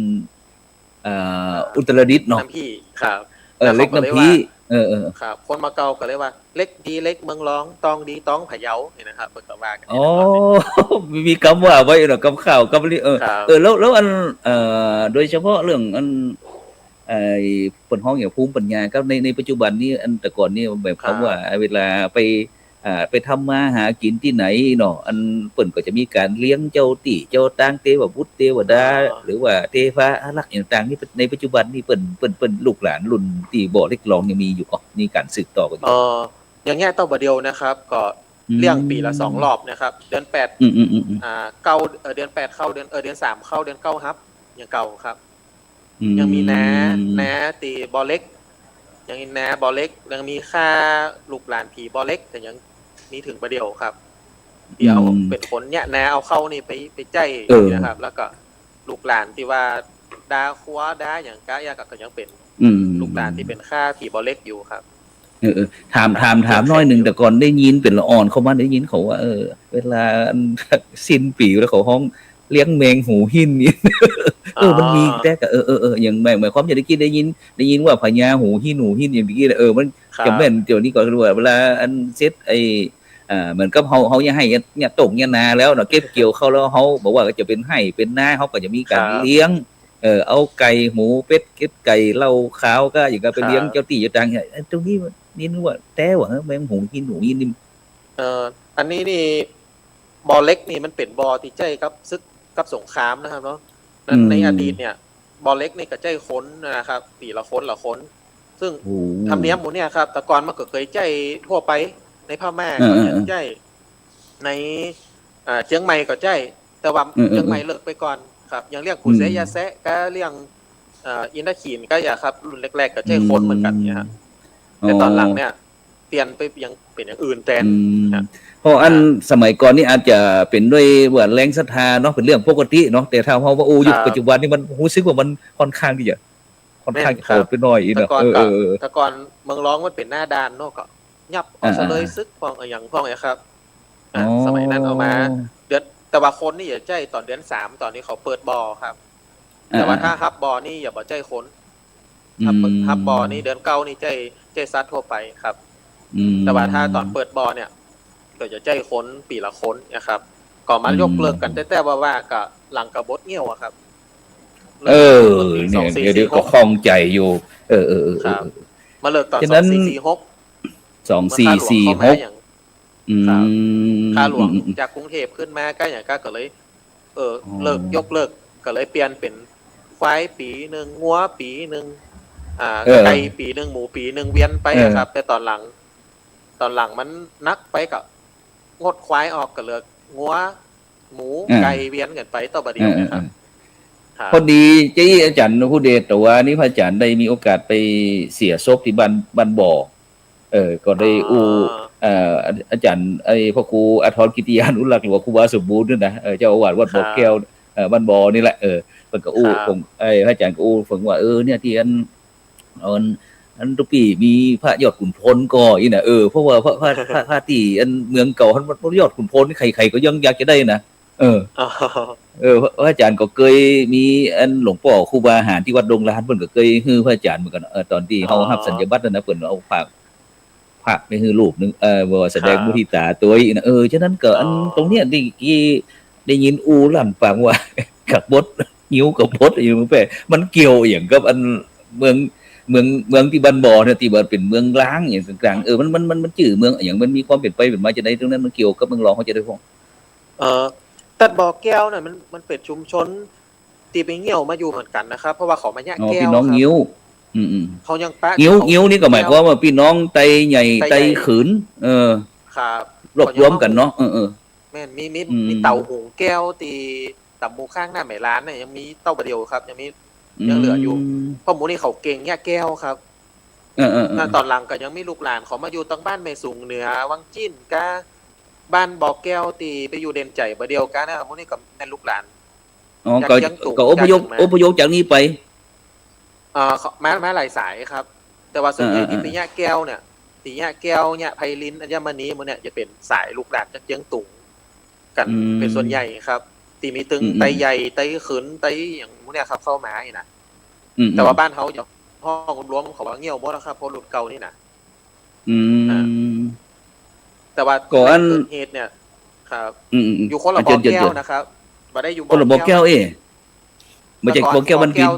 อ่า ครับ อุตรดิตถ์เนาะ น้ำพีครับ เออ แล้วเขาก็เลยว่า เหล็กน้ำพี เออ เออ ครับ คนเมืองเก่าก็เลยว่า เหล็กดีเหล็กเมืองรอง ตองดีตองพะเยา เนี่ยนะครับ เปิ้นก็ว่ากั๋น อ๋อ มี มีกำว่าไว้เนาะ กำข่าว กำนี้ เออ ครับ เออ แล้ว แล้วอัน เอ่อ โดยเฉพาะเรื่องอัน ไอ้เปิ้นฮ้องอย่างภูมิปัญญาครับ ใน ในปัจจุบันนี้ อันแต่ก่อนนี่หมายความว่า ครับ เวลาไป อ่า ไปทำมาหากิ๋นตี้ไหนเนาะ อันเปิ้นก็จะมีก๋านเลี้ยงเจ้าตี้เจ้าตาง เตวบุตรเตวดา อ๋อ หรือว่าเตวาอารักษ์อย่างต่างนี่ ในปัจจุบันนี่เปิ้น เปิ้น เปิ้นลูกหลานรุ่นตี้บ่อเหล็กรองยังมีอยู่ก่อ มีก๋านสืบต่อกั๋นอยู่ เอ่อ อย่างเนี้ยเต้าบ่าเดียวนะครับ ก็ เลี้ยงปี๋ละสองรอบนะครับ เดือนแปด อืม อืม อืม อืม อ่า เก้า เอ่อ เดือนแปดเข้า เดือน เอ่อ เดือนสามเข้า เดือนเก้าฮับ อย่างเก่าครับ อืม ยังมีนา นาตี้บ่อเหล็ก ยังมีนาบ่อเหล็ก ยังมีค่าลูกหลานผีบ่อเหล็ก ก็ยังมีเถิงบ่าเดี่ยวครับ ตี้เอา อืม เป๋นคนเยียะนาเอาเข้านี่ไป ไปใจ๊ เออ นะครับ แล้วก็ลูกหลานตี้ว่าดาครัวดาหยังกะเยียะ ก็ยังเป๋น อืม ลูกหลานตี้เป๋นค่าผีบ่อเหล็กอยู่ครับ เออ เออ ถาม ถาม ถามหน้อยนึ่ง แต่ก่อนได้ยินเป๋นละอ่อนเข้ามา ได้ยินเขาว่า เออ เวลาอันสิ้นปี๋แล้วเขาฮ้องเลี้ยงแมงหูหินนี่ เออ มันมี อ๋อ แต่ก็ เออ เออ เออ อย่างหมาย หมายความจะได้กิน ได้ยิน ได้ยินว่าพญาหูหิน หูหินอย่างเมื่อกี้ เออ มัน ครับ จะแม่น เดี๋ยวนี้ก็คือว่าเวลาอันเสร็จไอ้ อ่า เหมือนกับเฮา เฮาเยียะไฮ่ เยียะ เยียะต้ง เยียะนาแล้วเนาะ เก็บเกี่ยวเข้าแล้วเฮาบอกว่าก็จะเป๋นไฮ่ เป๋นนา เฮาก็จะมีก๋าน ครับ เลี้ยง เออ เอาไก่ หมู เป็ด เก็บไก่ เหล้าขาวก็อย่างก็ไป ครับ เลี้ยงเจ้าตี้เจ้าตางเนี่ย ไอ้ตรงนี้นี่นึกว่าแต่ว่าแมงหูหิน หูหินนี่ เอ่อ อันนี้นี่ บ่อเหล็กนี่มันเป๋นบ่อตี้ใจ๊กับศึกกับสงครามนะครับเนาะ นั้น อืม ในอดีตเนี่ย บ่อเหล็กนี่ก็ใจ๊คนนะครับ ปี๋ละคนละคน ซึ่ง โอ้ ธรรมเนียมหมู่เนี่ยครับ แต่ก่อนมันก็เกยใจ๊ทั่วไป ในพม่า เออ ก็ยัง เออ ใจ๊ ใน อ่า เจียงใหม่ก็ใจ๊ แต่ว่า เออ เออ เจียงใหม่เลิกไปก่อนครับ ยังเลี้ยงปู่แซะ อืม ย่าแซะ ก็เลี้ยง เอ่อ อินทขีนก็อย่างครับ รุ่นแรกๆ ก็ใจ๊คนเหมือนกั๋นเนี่ยครับ อืม แต่ต๋อนหลังเนี่ย อ๋อ เปลี่ยนไปอย่าง เป๋นอย่างอื่นแตน อืม ครับ เพราะอัน อ่า สมัยก่อนนี่อาจจะเป๋นด้วยว่าแรงศรัทธาเนาะ เป๋นเรื่องปกติเนาะ แต่ถ้าเฮาว่า โอ้ ครับ ยุคปัจจุบันนี่มันฮู้สึกว่ามันค่อนข้างตี้จะ ค่อนข้างจะ แม่นครับ โหดไปหน่อยอีกเนาะ แต่ก่อน เออ ก็ เออ เออ แต่ก่อนเมืองร้องมันเป๋นหน้าด่านเนาะ ก็ยับเอา อ่า เสลย อ่า ศึกพ่องอะหยังพ่องอะครับ อ่า อ๋อ สมัยนั้นเอามา เดือน แต่ว่าคนนี่จะใจ๊ต๋อนเดือนสาม ต๋อนตี้เขาเปิดบ่อครับ อ่า แต่ว่า อ่า ถ้าฮับบ่อนี่จะบ่ใจ๊คน ฮับ อืม ฮับบ่อนี่เดือนเก้านี่ใจ๊ ใจ๊สัตว์ทั่วไปครับ อืม แต่ว่าถ้าต๋อนเปิดบ่อเนี่ย ก็จะใจ๊คนปี๋ละคนนะครับ ก็มา อืม ยกเลิกกั๋นแต๊ๆ ว่าๆ ก็หลังกบฏเงี้ยวอะครับ เออ เริ่มปี๋ เนี่ย สองสี่สี่หก เดี๋ยวๆ ก็ข้องใจ๋อยู่ เออ เออ เออ ครับ เออ มาเลิกต๋อน ฉะนั้น สองสี่สี่หก สองสี่สี่หก เมื่อข้าหลวงเข้ามาอย่าง อืม ครับ ข้าหลวง อืม อืม จากกรุงเทพฯขึ้นมาก็อย่างก็ ก็เลย เออ อ๋อ เลิก ยกเลิก ก็เลยเปลี่ยนเป๋นควายปี๋นึ่ง งัวปี๋นึ่ง อ่า เออ ไก่ปี๋นึ่ง หมูปี๋นึ่ง เวียนไป เออ อะครับ แต่ต๋อนหลัง ต๋อนหลังมันหนักไปก็งดควายออก ก็เหลืองัว หมู อ่า ไก่ เวียนกั๋นไปเต้าบ่าเดี่ยว เออ เออ นะครับ เออ ครับ พอดีเจ๊อี้อาจ๋ารย์ภูเดช แต่ว่านี่พระอาจ๋ารย์ได้มีโอกาสไปเสียศพตี้บ้าน บ้านบ่อ เออ ก็ได้อู้ อ๋อ เอ่อ อา อาจ๋ารย์ ไอ้พระครูอาทรกิตติยานุรักษ์ หรือว่าครูบาสมบูรณ์นี่นะ เออ เจ้าอาวาสวัดบ่อแก้ว ครับ เอ่อ บ้านบ่อนี่แหละ เออ เปิ้นก็อู้ ครับ ผม ไอ้พระอาจ๋ารย์ก็อู้ผมว่า เออ เนี่ย ตี้อัน อัน อันตุ๊ปี้มีพระยอดขุนพลก่ออี้นะ เออ เพราะว่าพระ พระ พระ พระตี้อันเมืองเก่าหั้น พระยอดขุนพลนี่ใครๆ ก็ยังอยากจะได้นะ เออ อ๋อ เออ พระ พระอาจ๋ารย์ก็เกยมีอันหลวงป้อครูบาอาหารตี้วัดดงลาน เปิ้นก็เกยหื้อพระอาจ๋ารย์เหมือนกั๋น เออ ต๋อนตี้เฮา อ๋อ ฮับสัญญาบัตรนั่นนะ เปิ้นเอาพระ พระไปหื้อรูปนึ่ง เออ บอกว่าแสดง ครับ มุทิตาตวยนะ เออ ฉะนั้นก็อัน อ๋อ ตรงเนี้ยตี้กี้ได้ยินอู้ลั่นปากว่า กบฏ งิ้วกบฏอยู่เมืองแพร่ มันเกี่ยวอะหยังกับอันเมือง เมือง เมืองตี้บ้านบ่อเนี่ย ตี้ว่าเป๋นเมืองร้างอะหยังต่างๆ เออ มัน มัน มัน มันจื้อเมืองอะหยัง มันมีความเป๋นไปเป๋นมาจาใดตรงนั้น มันเกี่ยวกับเมืองรองเฮาจาใดพ่อง เอ่อ ตัดบ่อแก้วน่ะ มัน มันเป๋นชุมชนตี้ไปเงี้ยวมาอยู่เหมือนกั๋นนะครับ เพราะว่าเขามาเยียะ อ๋อ แก้ว พี่น้อง ครับ งิ้ว อืมๆ เขายังปะ งิ้ว เขา งิ้วนี่ก็หมายความว่าพี่น้องไตใหญ่ ไตใหญ่ ไตขืน เออ ครับ รวบรวมกั๋นเนาะ เขายังมา เออๆ แม่น มี มี อืม มีเต๋าหุงแก้วตี้ต๋ำหมู่ข้างหน้าแม่หลานเนี่ย ยังมีเต้าบ่าเดี่ยวครับ ยังมี ยังเหลืออยู่ อืม เพราะหมู่นี่เขาเก่งเยียะแก้วครับ เออๆๆ นั่นต๋อนหลังก็ยังมีลูกหลานเขามาอยู่ตังบ้านแม่สูงเหนือ วังจิ้นกา บ้านบ่อแก้วตี้ไปอยู่เด่นใจ๋บ่าเดี่ยวกานะ หมู่นี่ก็แม่นลูกหลาน อ๋อ จาก ก็ เจียงตุง ก็อพยพ จากเจียงใหม่ อพยพจากนี่ไป เอ่อ เขา มา มาหลายสายครับ แต่ว่าส่วนใหญ่ เออๆๆ ตี้ไปเยียะแก้วเนี่ย ตี้เยียะแก้ว เยียะไพลิน อัญมณี หมู่เนี่ยจะเป๋นสายลูกหลานจากเจียงตุงกั๋น อืม เป๋นส่วนใหญ่ครับ ตี้มีตึง อืมๆ ไตใหญ่ ไตขืน ไตหยังหมู่เนี่ยครับ เข้ามานี่นะ อืมๆ แต่ว่าบ้านเฮาจะฮ้องรวมเขาว่าเงี้ยวหมดนะครับ เพราะรุ่นเก่านี่นะ อืม อ่า แต่ว่า ก็อัน แหล่งเกิดเหตุเนี่ย ครับ อืมๆๆ อยู่คนละ อ่ะ บ่อแก้ว เจิญๆๆ นะครับ บ่ได้อยู่ คนละบ่อแก้ว บ่อแก้ว เอ้ย บ่ใจ้ แต่ก่อน บ่อแก้วบ้านพิณ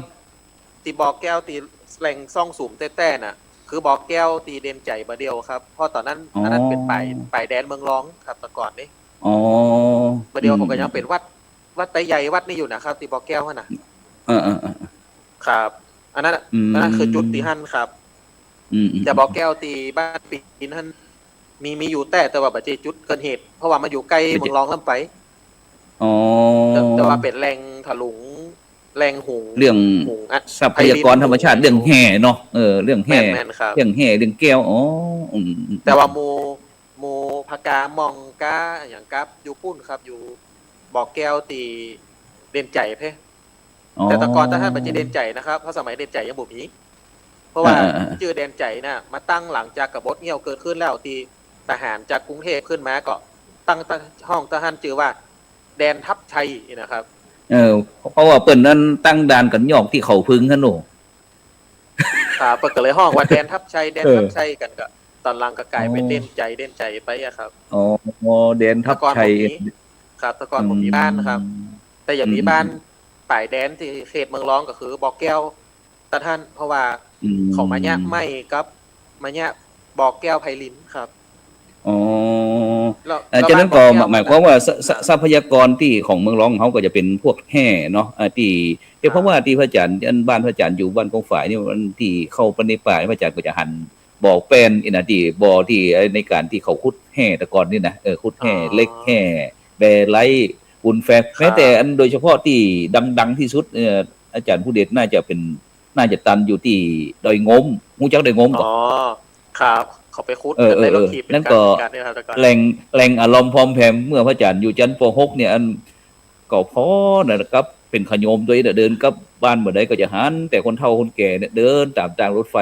ตี้บ่อแก้วตี้แหล่งซ่องสุมแต๊ๆ น่ะ คือบ่อแก้วตี้เด่นใจ๋บ่าเดี่ยวครับ เพราะต๋อนนั้น อ๋อ อันนั้นเป๋นป๋าย ป๋ายแดนเมืองรองครับ แต่ก่อนนี่ อ๋อ บ่าเดี่ยว อืม ผมก็ยังเป๋นวัด วัดไตใหญ่วัดนี่อยู่นะครับ ตี้บ่อแก้วหั้นนะ เออๆๆๆ ครับ อันนั้นน่ะ อืม อันนั้นคือจุดตี้หั้นครับ อืมๆๆ แต่บ่อแก้วตี้บ้านพิณหั้น มี มีอยู่แต๊ แต่ว่าบ่ใจ้จุดเกิดเหตุ เพราะว่ามันอยู่ใก้ บ่ใจ้ เมืองรองล้ำไป อ๋อ แต่ แต่ว่าเป๋นแหล่งถลุง แหล่งหุง เรื่อง หุงอะ ทรัพยากรธรรมชาติ ไพลิน เรื่องแฮ่เนาะ เออ เรื่องแฮ่ แม่นๆ ครับ เรื่องแฮ่ เรื่องแก้ว อ๋อ อืมๆๆ แต่ว่าหมู่ หมู่ปากาม่องกาอะหยังกับอยู่ปู๊นครับ อยู่บ่อแก้วตี้เด่นใจ๋เพ่ อ๋อ แต่แต่ก่อนตะหั้นบ่ใจ้เด่นใจ๋นะครับ เพราะสมัยเด่นใจ๋ยังบ่มี เพราะว่า อ่าๆๆ จื้อเด่นใจ๋น่ะ มาตั้งหลังจากกบฏเงี้ยวเกิดขึ้นแล้ว ตี้ทหารจากกรุงเทพฯขึ้นมาก็ตั้ง ตั้ง ฮ้องตะหั้นจื้อว่าแดนทับชัยนี่นะครับ เออ เพราะว่าเปิ้นนั้นตั้งด่านกั๋นยอกตี้เขาพึงหั้นโน่ ครับ เปิ้นก็เลยฮ้องว่าแดนทับชัย แดนทับชัยกั๋น เออ ก็ต๋อนหลังก็ก๋ายเป๋น อ๋อ เด่นใจ๋ เด่นใจ๋ไปอะครับ อ๋อ แดนทับชัย แต่ก่อนบ่มี ครับ แต่ก่อนบ่มีบ้านครับ อืม แต่จะมีบ้าน อืมๆๆ ป๋ายแดนตี้เขตเมืองรองก็คือบ่อแก้วตะหั้น เพราะว่า อืม เขามาเยียะไม้กับมาเยียะบ่อแก้วไพลินครับ อ๋อ แล้ว เอ่อ แล้ว ฉะนั้นก็ บ้านบ่อแก้ว หมาย หมายความว่า ทรัพ ทรัพยากรตี้ของเมืองรองเฮาก็จะเป๋นพวกแฮ่เนาะ อ่า ตี้ แต่เพราะว่าตี้พระอาจ๋ารย์ อันบ้านพระอาจ๋ารย์อยู่บ้านกงฝายนี่ มันตี้เข้าไปในป่า พระอาจ๋ารย์ก็จะหันบ่อแป้นนี่นะ ตี้บ่อตี้ในก๋านตี้เขาขุดแฮ่แต่ก่อนนี่นะ เออ ขุดแฮ่ อ๋อ เหล็ก แฮ่ แบไลท์ ปูนแฟม ครับ แม้แต่อันโดยเฉพาะตี้ดังๆ ตี้สุด เอ่อ อาจ๋ารย์ภูเดชน่าจะเป๋น น่าจะตันอยู่ตี้ดอยงม ฮู้จักดอยงมก่อ อ๋อ ครับ เขาไปขุด เออ กั๋นใน เออ รถถีบ นั่นก็ กั๋น กั๋นเนี่ยครับ แต่ก่อน แหล่ง แหล่งอารมณ์พร้อมแพม เมื่อพระอาจ๋ารย์อยู่จั้น ป.หก เนี่ย อัน ก็พอนะครับ เป๋นขะโยมตวยนะ เดินกลับบ้านบ่ได้ก็จะหันแต่คนเฒ่าคนแก่เนี่ยเดินต๋ามตางรถไฟ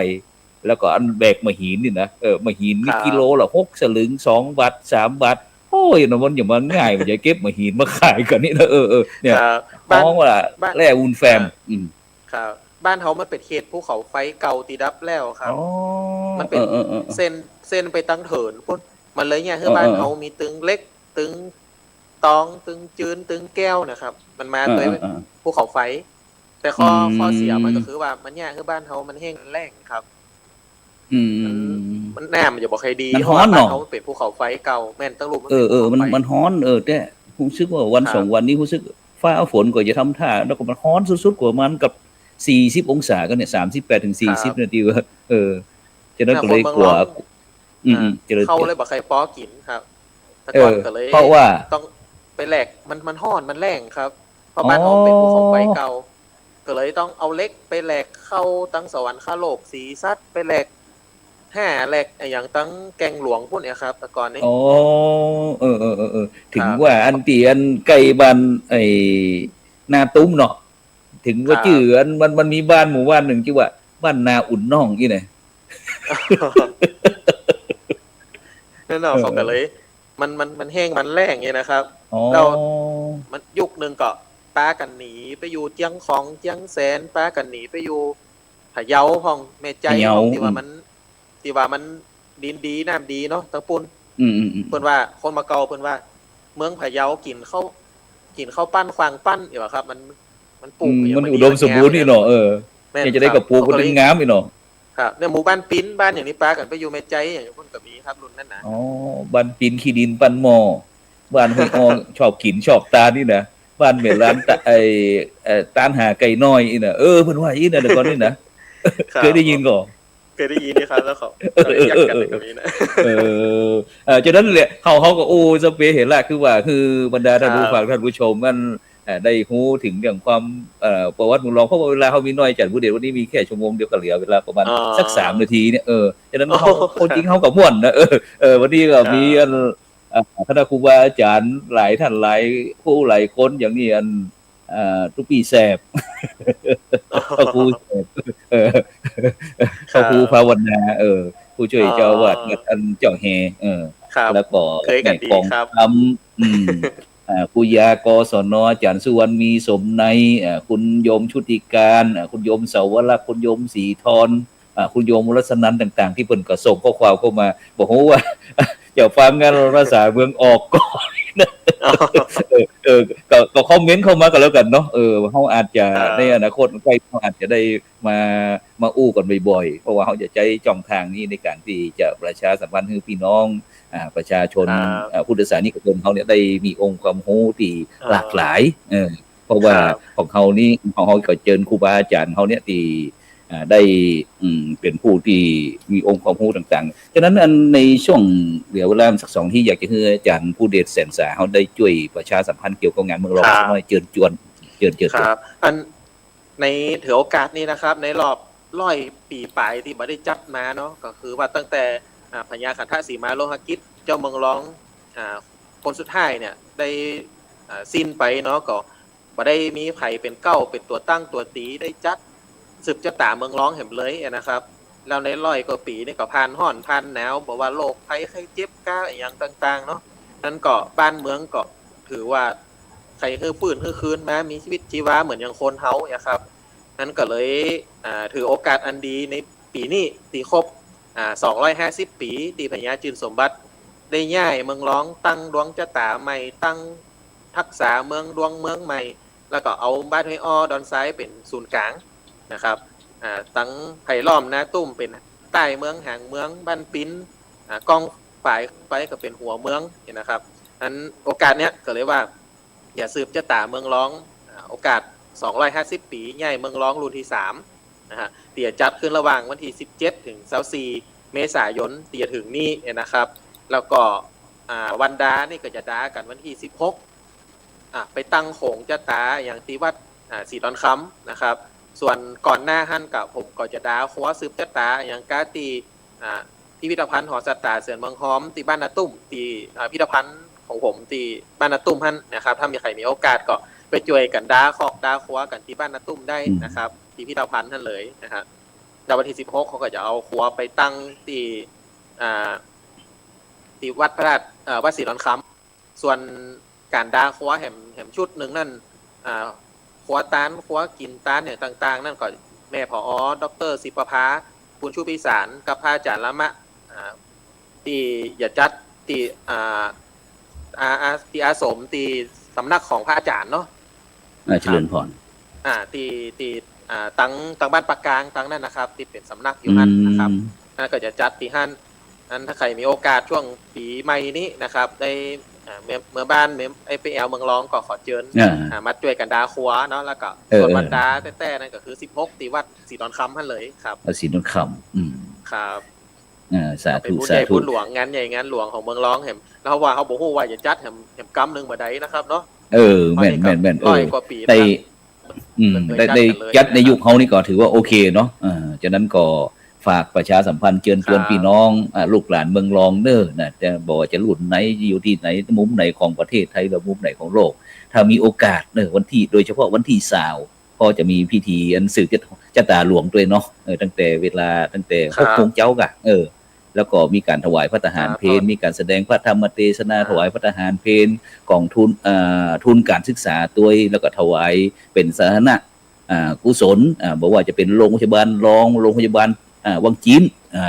แล้วก็อันแบกหมากหินนี่นะ เออ หมากหินนี่ ครับ กิโลละหกสลึง สองบาท สามบาท โอ้ย นะมันจะมาง่าย มันจะเก็บหมากหินมาขายกั๋นนี่นะ เออ เออ เนี่ย ครับ ฮ้องว่า บ้าน แร่ปูนแฟม อ่า อืม ครับ บ้านเฮามันเป๋นเขตภูเขาไฟเก่าตี้ดับแล้วครับ อ๋อ มันเป๋น เออ เออ เออ เส้น เส้นไปตังเถินปู๊น มันเลยเยียะหื้อ เออ บ้าน เออ เฮามีตึงเหล็ก ตึงตอง ตึงจืน ตึงแก้วนะครับ มันมา เออ ตวย เออ เออ ภูเขาไฟ แต่ข้อ อืม ข้อเสียมันก็คือว่ามันเยียะหื้อบ้านเฮามันแห้งแล้งครับ อืม มัน มันน้ำมันจะบ่ค่อยดี มันฮ้อนเนาะ เพราะว่าบ้านเฮามันเป๋นภูเขาไฟเก่า แม่น ตังลุ่มมัน เออ เป๋น เออ ภูเขาไฟ มัน มันฮ้อน เออ แต่ฮู้สึกว่าวัน ครับ สองวันนี้ฮู้สึกฟ้าฝนก็จะทำท่า แล้วก็มันฮ้อนสุดๆ กว่ามันกับสี่สิบองศากั๋นเนี่ย สามสิบแปดถึงสี่สิบ ครับ เนี่ยตี้ว่า เออ ฉะนั้นก็เลยกั๋ว คนเมืองรอง อืม อ่า อืม เจริญ เข้าเลยบ่ใค่อยปอกิ๋นครับ แต่ก่อน เออ ก็เลย เพราะว่า ต้องไปแหลก มัน มันฮ้อน มันแล้งครับ เพราะบ้านเฮาเป๋นภูเขาไฟเก่า อ๋อ ก็เลยต้องเอาเหล็กไปแหลกเข้าตังสวรรคโลก ศรีสัต ไปแหลก แฮ่ แหลกอะหยังตังแก่งหลวงปู๊นเนี่ยครับ แต่ก่อนนี่ อ๋อ เออ เออ เออ เออ ครับ ถึงว่าอันตี้อันใก้บ้านไอ้นาตุ้มเนาะ ถึงว่า ครับ จื้ออัน มัน มันมีบ้านหมู่บ้านนึ่งจื้อว่าบ้านนาอุ่นน่องอี้นะ นั่นเนาะ เออ เขาก็เลย มัน มัน มันแห้ง มันแล้งเนี่ยนะครับ อ๋อ แล้วมันยุคนึ่งก็ปากั๋นหนีไปอยู่เจียงของ เจียงแสน ปากั๋นหนีไปอยู่พะเยาพ่อง แม่ไจ้ พะเยา พ่อง ตี้ว่า อืม มัน ตี้ว่ามันดินดี น้ำดีเนาะ ตังปู๊น อืม อืม อืม เปิ้นว่า คนบ่าเก่าเปิ้นว่า เมืองพะเยากิ๋นข้าว กิ๋นข้าวปั้น ขว้างปั้น อยู่อะครับ มัน มันปลูก อืม อย่าง มัน มันอุดมสมบูรณ์ ดี นี่เนาะ เออ แม่น เนี่ยจะได้ ครับ ก็ปลูก เขาก็เลย มันตึงงามนี่เนาะ ครับ เนี่ยหมู่บ้านปิ๊น บ้านอย่างนี้ปากั๋นไปอยู่แม่ไจ้ อย่างนี้ปู๊นก็มีครับ รุ่นนั้นนะ อ๋อ บ้านปิ๊นขี้ดินปั้นหม้อ บ้านห้วยอ้อ ชอบกิ๋นชอบตานนี่นะ บ้านแม่หลานตะ ไอ้ เอ่อ ตานหาไก่น้อยนี่นะ เออ เปิ้นว่าอี้นะ แต่ก่อนนี่นะ ครับ เคยได้ยินก่อ เคยได้ยินนี่ครับ แล้วเขา เออ เออ เออ เรียกกั๋นแบบนี้นะ เออ เออ ฉะนั้นแหละ เฮา เฮาก็ โอ้ สะเปรย์เห็นละ คือว่า คือบรรดาท่านผู้ฟัง ครับ ท่านผู้ชมนั้น เอ่อ ได้ฮู้ถึงเรื่องความ เอ่อ ประวัติเมืองรอง เพราะว่าเวลาเฮามีน้อย อาจ๋ารย์ภูเดช วันนี้มีแค่ชั่วโมงเดียว ก็เหลือเวลาประมาณ อ๋อ สักสามนาทีเนี่ย เออ ฉะนั้นเฮา โอ้ คนจริงเฮาก็ม่วนนะ เออ เออ วันนี้ก็มี ครับ อัน เอ่อ คณะครูบาอาจ๋ารย์หลายท่าน หลายผู้หลายคน อย่างนี้ อัน เอ่อ ตุ๊ปี้แสบ พระครูแสบ เออ ครับ พระครูภาวนา เออ ผู้ช่วย อ๋อ เจ้าอาวาสวัดอันเจ้าแฮ เออ ครับ แล้วก็ เคยกั๋นดี แม่กอง ครับ คำ อืม อ่า ครูยา กศน. อาจ๋ารย์สุวรรณ มีสมนัย อ่า คุณโยมชุติการ อ่า คุณโยมเสาวลักษณ์ คุณโยมศรีธร อ่า คุณโยมรัตนันท์ต่างๆ ตี้เปิ้นก็ส่งข้อความเข้ามา บ่ฮู้ว่า จะฟังงานภาษาเมืองออกก่อน อ๋อ เออ เออ ก็ ก็คอมเมนต์เข้ามาก็แล้วกั๋นเนาะ เออ เฮาอาจจะ ครับ ในอนาคตใกล้เฮาอาจจะได้มา มาอู้กั๋นบ่อยๆ เพราะว่าเฮาจะใจ๊จ้องตางนี้ในก๋านตี้จะประชาสัมพันธ์หื้อปี้น้อง อ่า ประชาชน ครับ อ่า พุทธศาสนิกชนเฮาเนี่ยได้มีองค์ความฮู้ตี้ อ๋อ หลากหลาย เออ เพราะว่า ครับ ของเฮานี้ ของเฮาก็เจิญครูบาอาจ๋ารย์เฮาเนี่ยตี้ อ่า อ่า ได้ อืม เป๋นผู้ตี้มีองค์ความฮู้ต่างๆ ฉะนั้นอันในช่วงเหลือเวลาสักสองนาที อยากจะหื้ออาจ๋ารย์ภูเดช แสนสา เฮาได้จ้วยประชาสัมพันธ์เกี่ยวกับงานเมืองรอง ครับ สักหน้อย เจิญจวน เจิญ เจิญ เจิญ ครับ อัน ในถือโอกาสนี้นะครับ ในรอบร้อยปี๋ป๋ายตี้บ่ได้จัดมาเนาะ ก็คือว่าตั้งแต่ อ่า พญาขันธสีมาโลหกิจ เจ้าเมืองรอง อ่า คนสุดท้ายเนี่ยได้ อ่า สิ้นไปเนาะ ก็บ่ได้มีใผเป๋นเก๊าเป๋นตั๋วตั้งตั๋วตี๋ได้จัดสืบจะต๋าเมืองรองแหมเลยอะนะครับ แล้วในร้อยกว่าปี๋นี่ก็ผ่านฮ้อนผ่านหนาว บ่ว่าโรคภัยไข้เจ็บก้าอะหยังต่างๆ เนาะ นั้นก็บ้านเมืองก็ถือว่าใค่หื้อฟื้นหื้อคืนมามีชีวิตชีวาเหมือนอย่างคนเฮาอะครับ นั้นก็เลย อ่า ถือโอกาสอันดีในปี๋นี้ตี้ครบ อ่า สองร้อยห้าสิบปี๋ตี้พญาจืนสมบัติได้ย้ายเมืองรอง ตั้งดวงจะต๋าใหม่ ตั้งฮักษาเมืองดวงเมืองใหม่ แล้วก็เอาบ้านห้วยอ้อดอนทรายเป๋นศูนย์ก๋างนะครับ อ่า ตังไผ่ล้อมนาตุ้มเป๋นใต้เมือง หางเมือง บ้านปิน อ่า ก้องฝายไปก็เป๋นหัวเมืองเนี่ยนะครับ นั้นโอกาสเนี้ยก็เลยว่า จะสืบจะต๋าเมืองรอง อ่า โอกาสสองร้อยห้าสิบปี๋ ย้ายเมืองรองรุ่นตี้สามนะฮะ ตี้จะจัดขึ้นระหว่างวันตี้สิบเจ็ดถึงซาวสี่เมษายนตี้จะเถิงนี้เนี่ยนะครับ แล้วก็ อ่า วันดานี่ก็จะดากั๋นวันตี้สิบหก อ่า ไปตั้งโขงจะต๋าอย่างตี้วัด อ่า ศรีดอนคำนะครับ ส่วนก่อนหน้าหั้นก็ผมก็จะดาครัวสืบจะต๋าอย่างก้าตี้ อ่า พิพิธภัณฑ์หอสัตว์ต๋าเสือนเมืองฮอมตี้บ้านนาตุ้ม ตี้ อ่า พิพิธภัณฑ์ของผมตี้บ้านนาตุ้มหั้นนะครับ ถ้ามีใผมีโอกาสก็ไปจ้วยกั๋นดาคอกดาครัวกั๋นตี้บ้านนาตุ้มได้นะครับ ตี้พิพิธภัณฑ์หั้นเลยนะฮะ แล้ววันตี้สิบหกเขาก็จะเอาครัวไปตั้งตี้ อ่า ตี้วัดพระธาตุ เอ่อ วัดศรีดอนคำ ส่วนก๋านดาครัวแหม แหมชุดนึ่งนั้น อ่า ครัวตาน ครัวกิ๋นตานอย่างต่างๆ นั้นก็แม่ ผอ ด็อกเตอร์ ศิปภา ปุญชูพิสาร กับพระอาจ๋ารย์ละมะ อ่า ตี้จะจัดตี้ อ่า อา อา ตี้อาสมตี้สำนักของพระอาจ๋ารย์เนาะ อ่า เจริญพร อ่า ตี้ ตี้ อ่า ตัง ตังบ้านปากกลางตังนั้นนะครับ ตี้เป๋นสำนักอยู่หั้นนะครับ อืม นั้นก็จะจัดตี้หั้น นั้นถ้าใผมีโอกาสช่วงปี๋ใหม่นี้นะครับ ได้ อ่า เมือ เมือบ้าน เมือ ไอ้ไปแอวเมืองรองก็ขอเจิญ อ่า อ่า มาจ้วยกั๋นดาครัวเนาะ แล้วก็ เออ ส่วนวันดาแต๊ๆ นั้นก็คือสิบหกตี้วัดศรีดอนคำหั้นเลยครับ วัดศรีดอนคำ อืม ครับ อ่า สาธุ เป๋นบุญใหญ่ สาธุ บุญหลวง งานใหญ่งานหลวงของเมืองรองแหม แล้วว่าเฮาบ่ฮู้ว่าจะจัดแหม แหมกำนึ่งบ่าใดนะครับเนาะ เออ แม่น แม่น แม่น เออ ร้อยกว่าปี๋ ได้ มา อืม ได้ ได้จัดในยุคเฮานี่ก็ถือว่าโอเคเนาะ เออ ฉะนั้นก็ฝากประชาสัมพันธ์เจิญจวน ครับ ปี้น้อง อ่า ลูกหลานเมืองรองเน้อนะ จะ บ่ว่าจะรุ่นไหน อยู่ตี้ไหน มุมไหนของประเทศไทย หรือมุมไหนของโลก ถ้ามีโอกาสเน้อ วันตี้ โดยเฉพาะวันตี้ซาว ก็จะมีพิธีอันสืบจะ จะต๋าหลวงตวยเนาะ เออ ตั้งแต่เวลา ตั้งแต่ ครับ หกโมงเจ๊าก่ะ เออ แล้วก็มีก๋านถวายภัตตาหารเพล ครับ มีก๋านแสดงพระธรรมเตสนา ครับ ถวายภัตตาหารเพล ก๋องทุน เอ่อ ทุนก๋านศึกษาตวย แล้วก็ถวายเป๋นสาธารณะ อ่า กุศล อ่า บ่ว่าจะเป๋นโรงพยาบาลรอง โรงพยาบาล อ่า วังจีน อ่า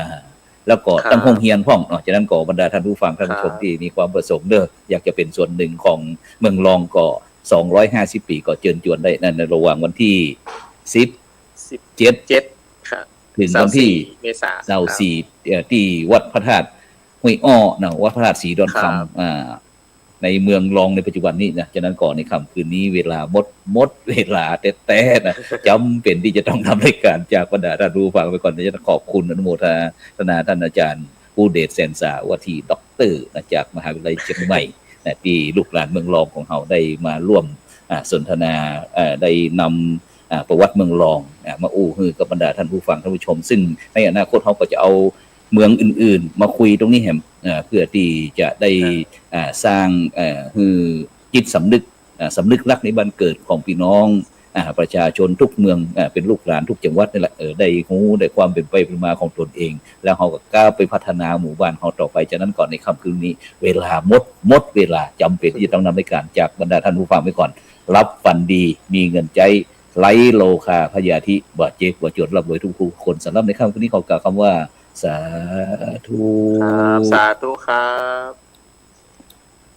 แล้วก็ ครับ ตังโฮงเฮียนพ่องเนาะ ฉะนั้นก็บรรดาท่านผู้ฟัง ท่านผู้ชม ครับ ตี้มีความประสงค์เน้อ อยากจะเป๋นส่วนนึ่งของเมืองรองก็ สองร้อยห้าสิบปี๋ก็เจิญจวนได้ นั่น ในระหว่างวันตี้สิบเจ็ด สิบเจ็ด ครับ เถิงวันตี้ ซาวสี่ เมษา ซาวสี่ ครับ เอ่อ ตี้วัดพระธาตุห้วยอ้อเนาะ วัดพระธาตุศรีดอนคำ ครับ อ่า ในเมืองรองในปัจจุบันนี้นะ ฉะนั้นก็ในค่ำคืนนี้เวลาหมด หมดเวลาแต๊ๆ นะ จ๋ำเป๋นตี้จะต้องนำรายก๋านจากบรรดาท่านผู้ฟังไปก่อน จะขอบคุณอนุโมทนาท่านอาจ๋ารย์ภูเดช แสนสา ว่าตี้ด็อกเตอร์นะ จากมหาวิทยาลัยเจียงใหม่นะ ตี้ลูกหลานเมืองรองของเฮาได้มาร่วม อ่า สนทนา เอ่อ ได้นำ อ่า ประวัติเมืองรอง อ่า มาอู้หื้อกับบรรดาท่านผู้ฟังท่านผู้ชม ซึ่งในอนาคตเฮาก็จะเอาเมืองอื่นๆ มาคุยตรงนี้แหม อ่า เพื่อตี้จะได้ ครับ อ่า สร้าง เอ่อ หื้อจิตสำนึก อ่า สำนึกรักในบ้านเกิดของปี้น้อง อ่า ประชาชนกู้เมือง อ่า เป๋นลูกหลานกู้จังหวัดนี่แหละ เออ ได้ฮู้ ได้ความเป๋นไปเป๋นมาของตนเอง แล้วเฮาก็ก้าวไปพัฒนาหมู่บ้านเฮาต่อไป ฉะนั้นก็ในค่ำคืนนี้ เวลาหมด หมดเวลา จ๋ำเป๋นตี้จะต้องนำรายก๋านจากบรรดาท่านผู้ฟังไปก่อน หลับฝันดี มีเงินใจ๊ ไร้โรคาพยาธิ บ่เจ็บบ่จน ร่ำรวยทุกๆ คน สำหรับในค่ำคืนนี้ขอกล่าวกำว่า สาธุ ครับ สาธุครับ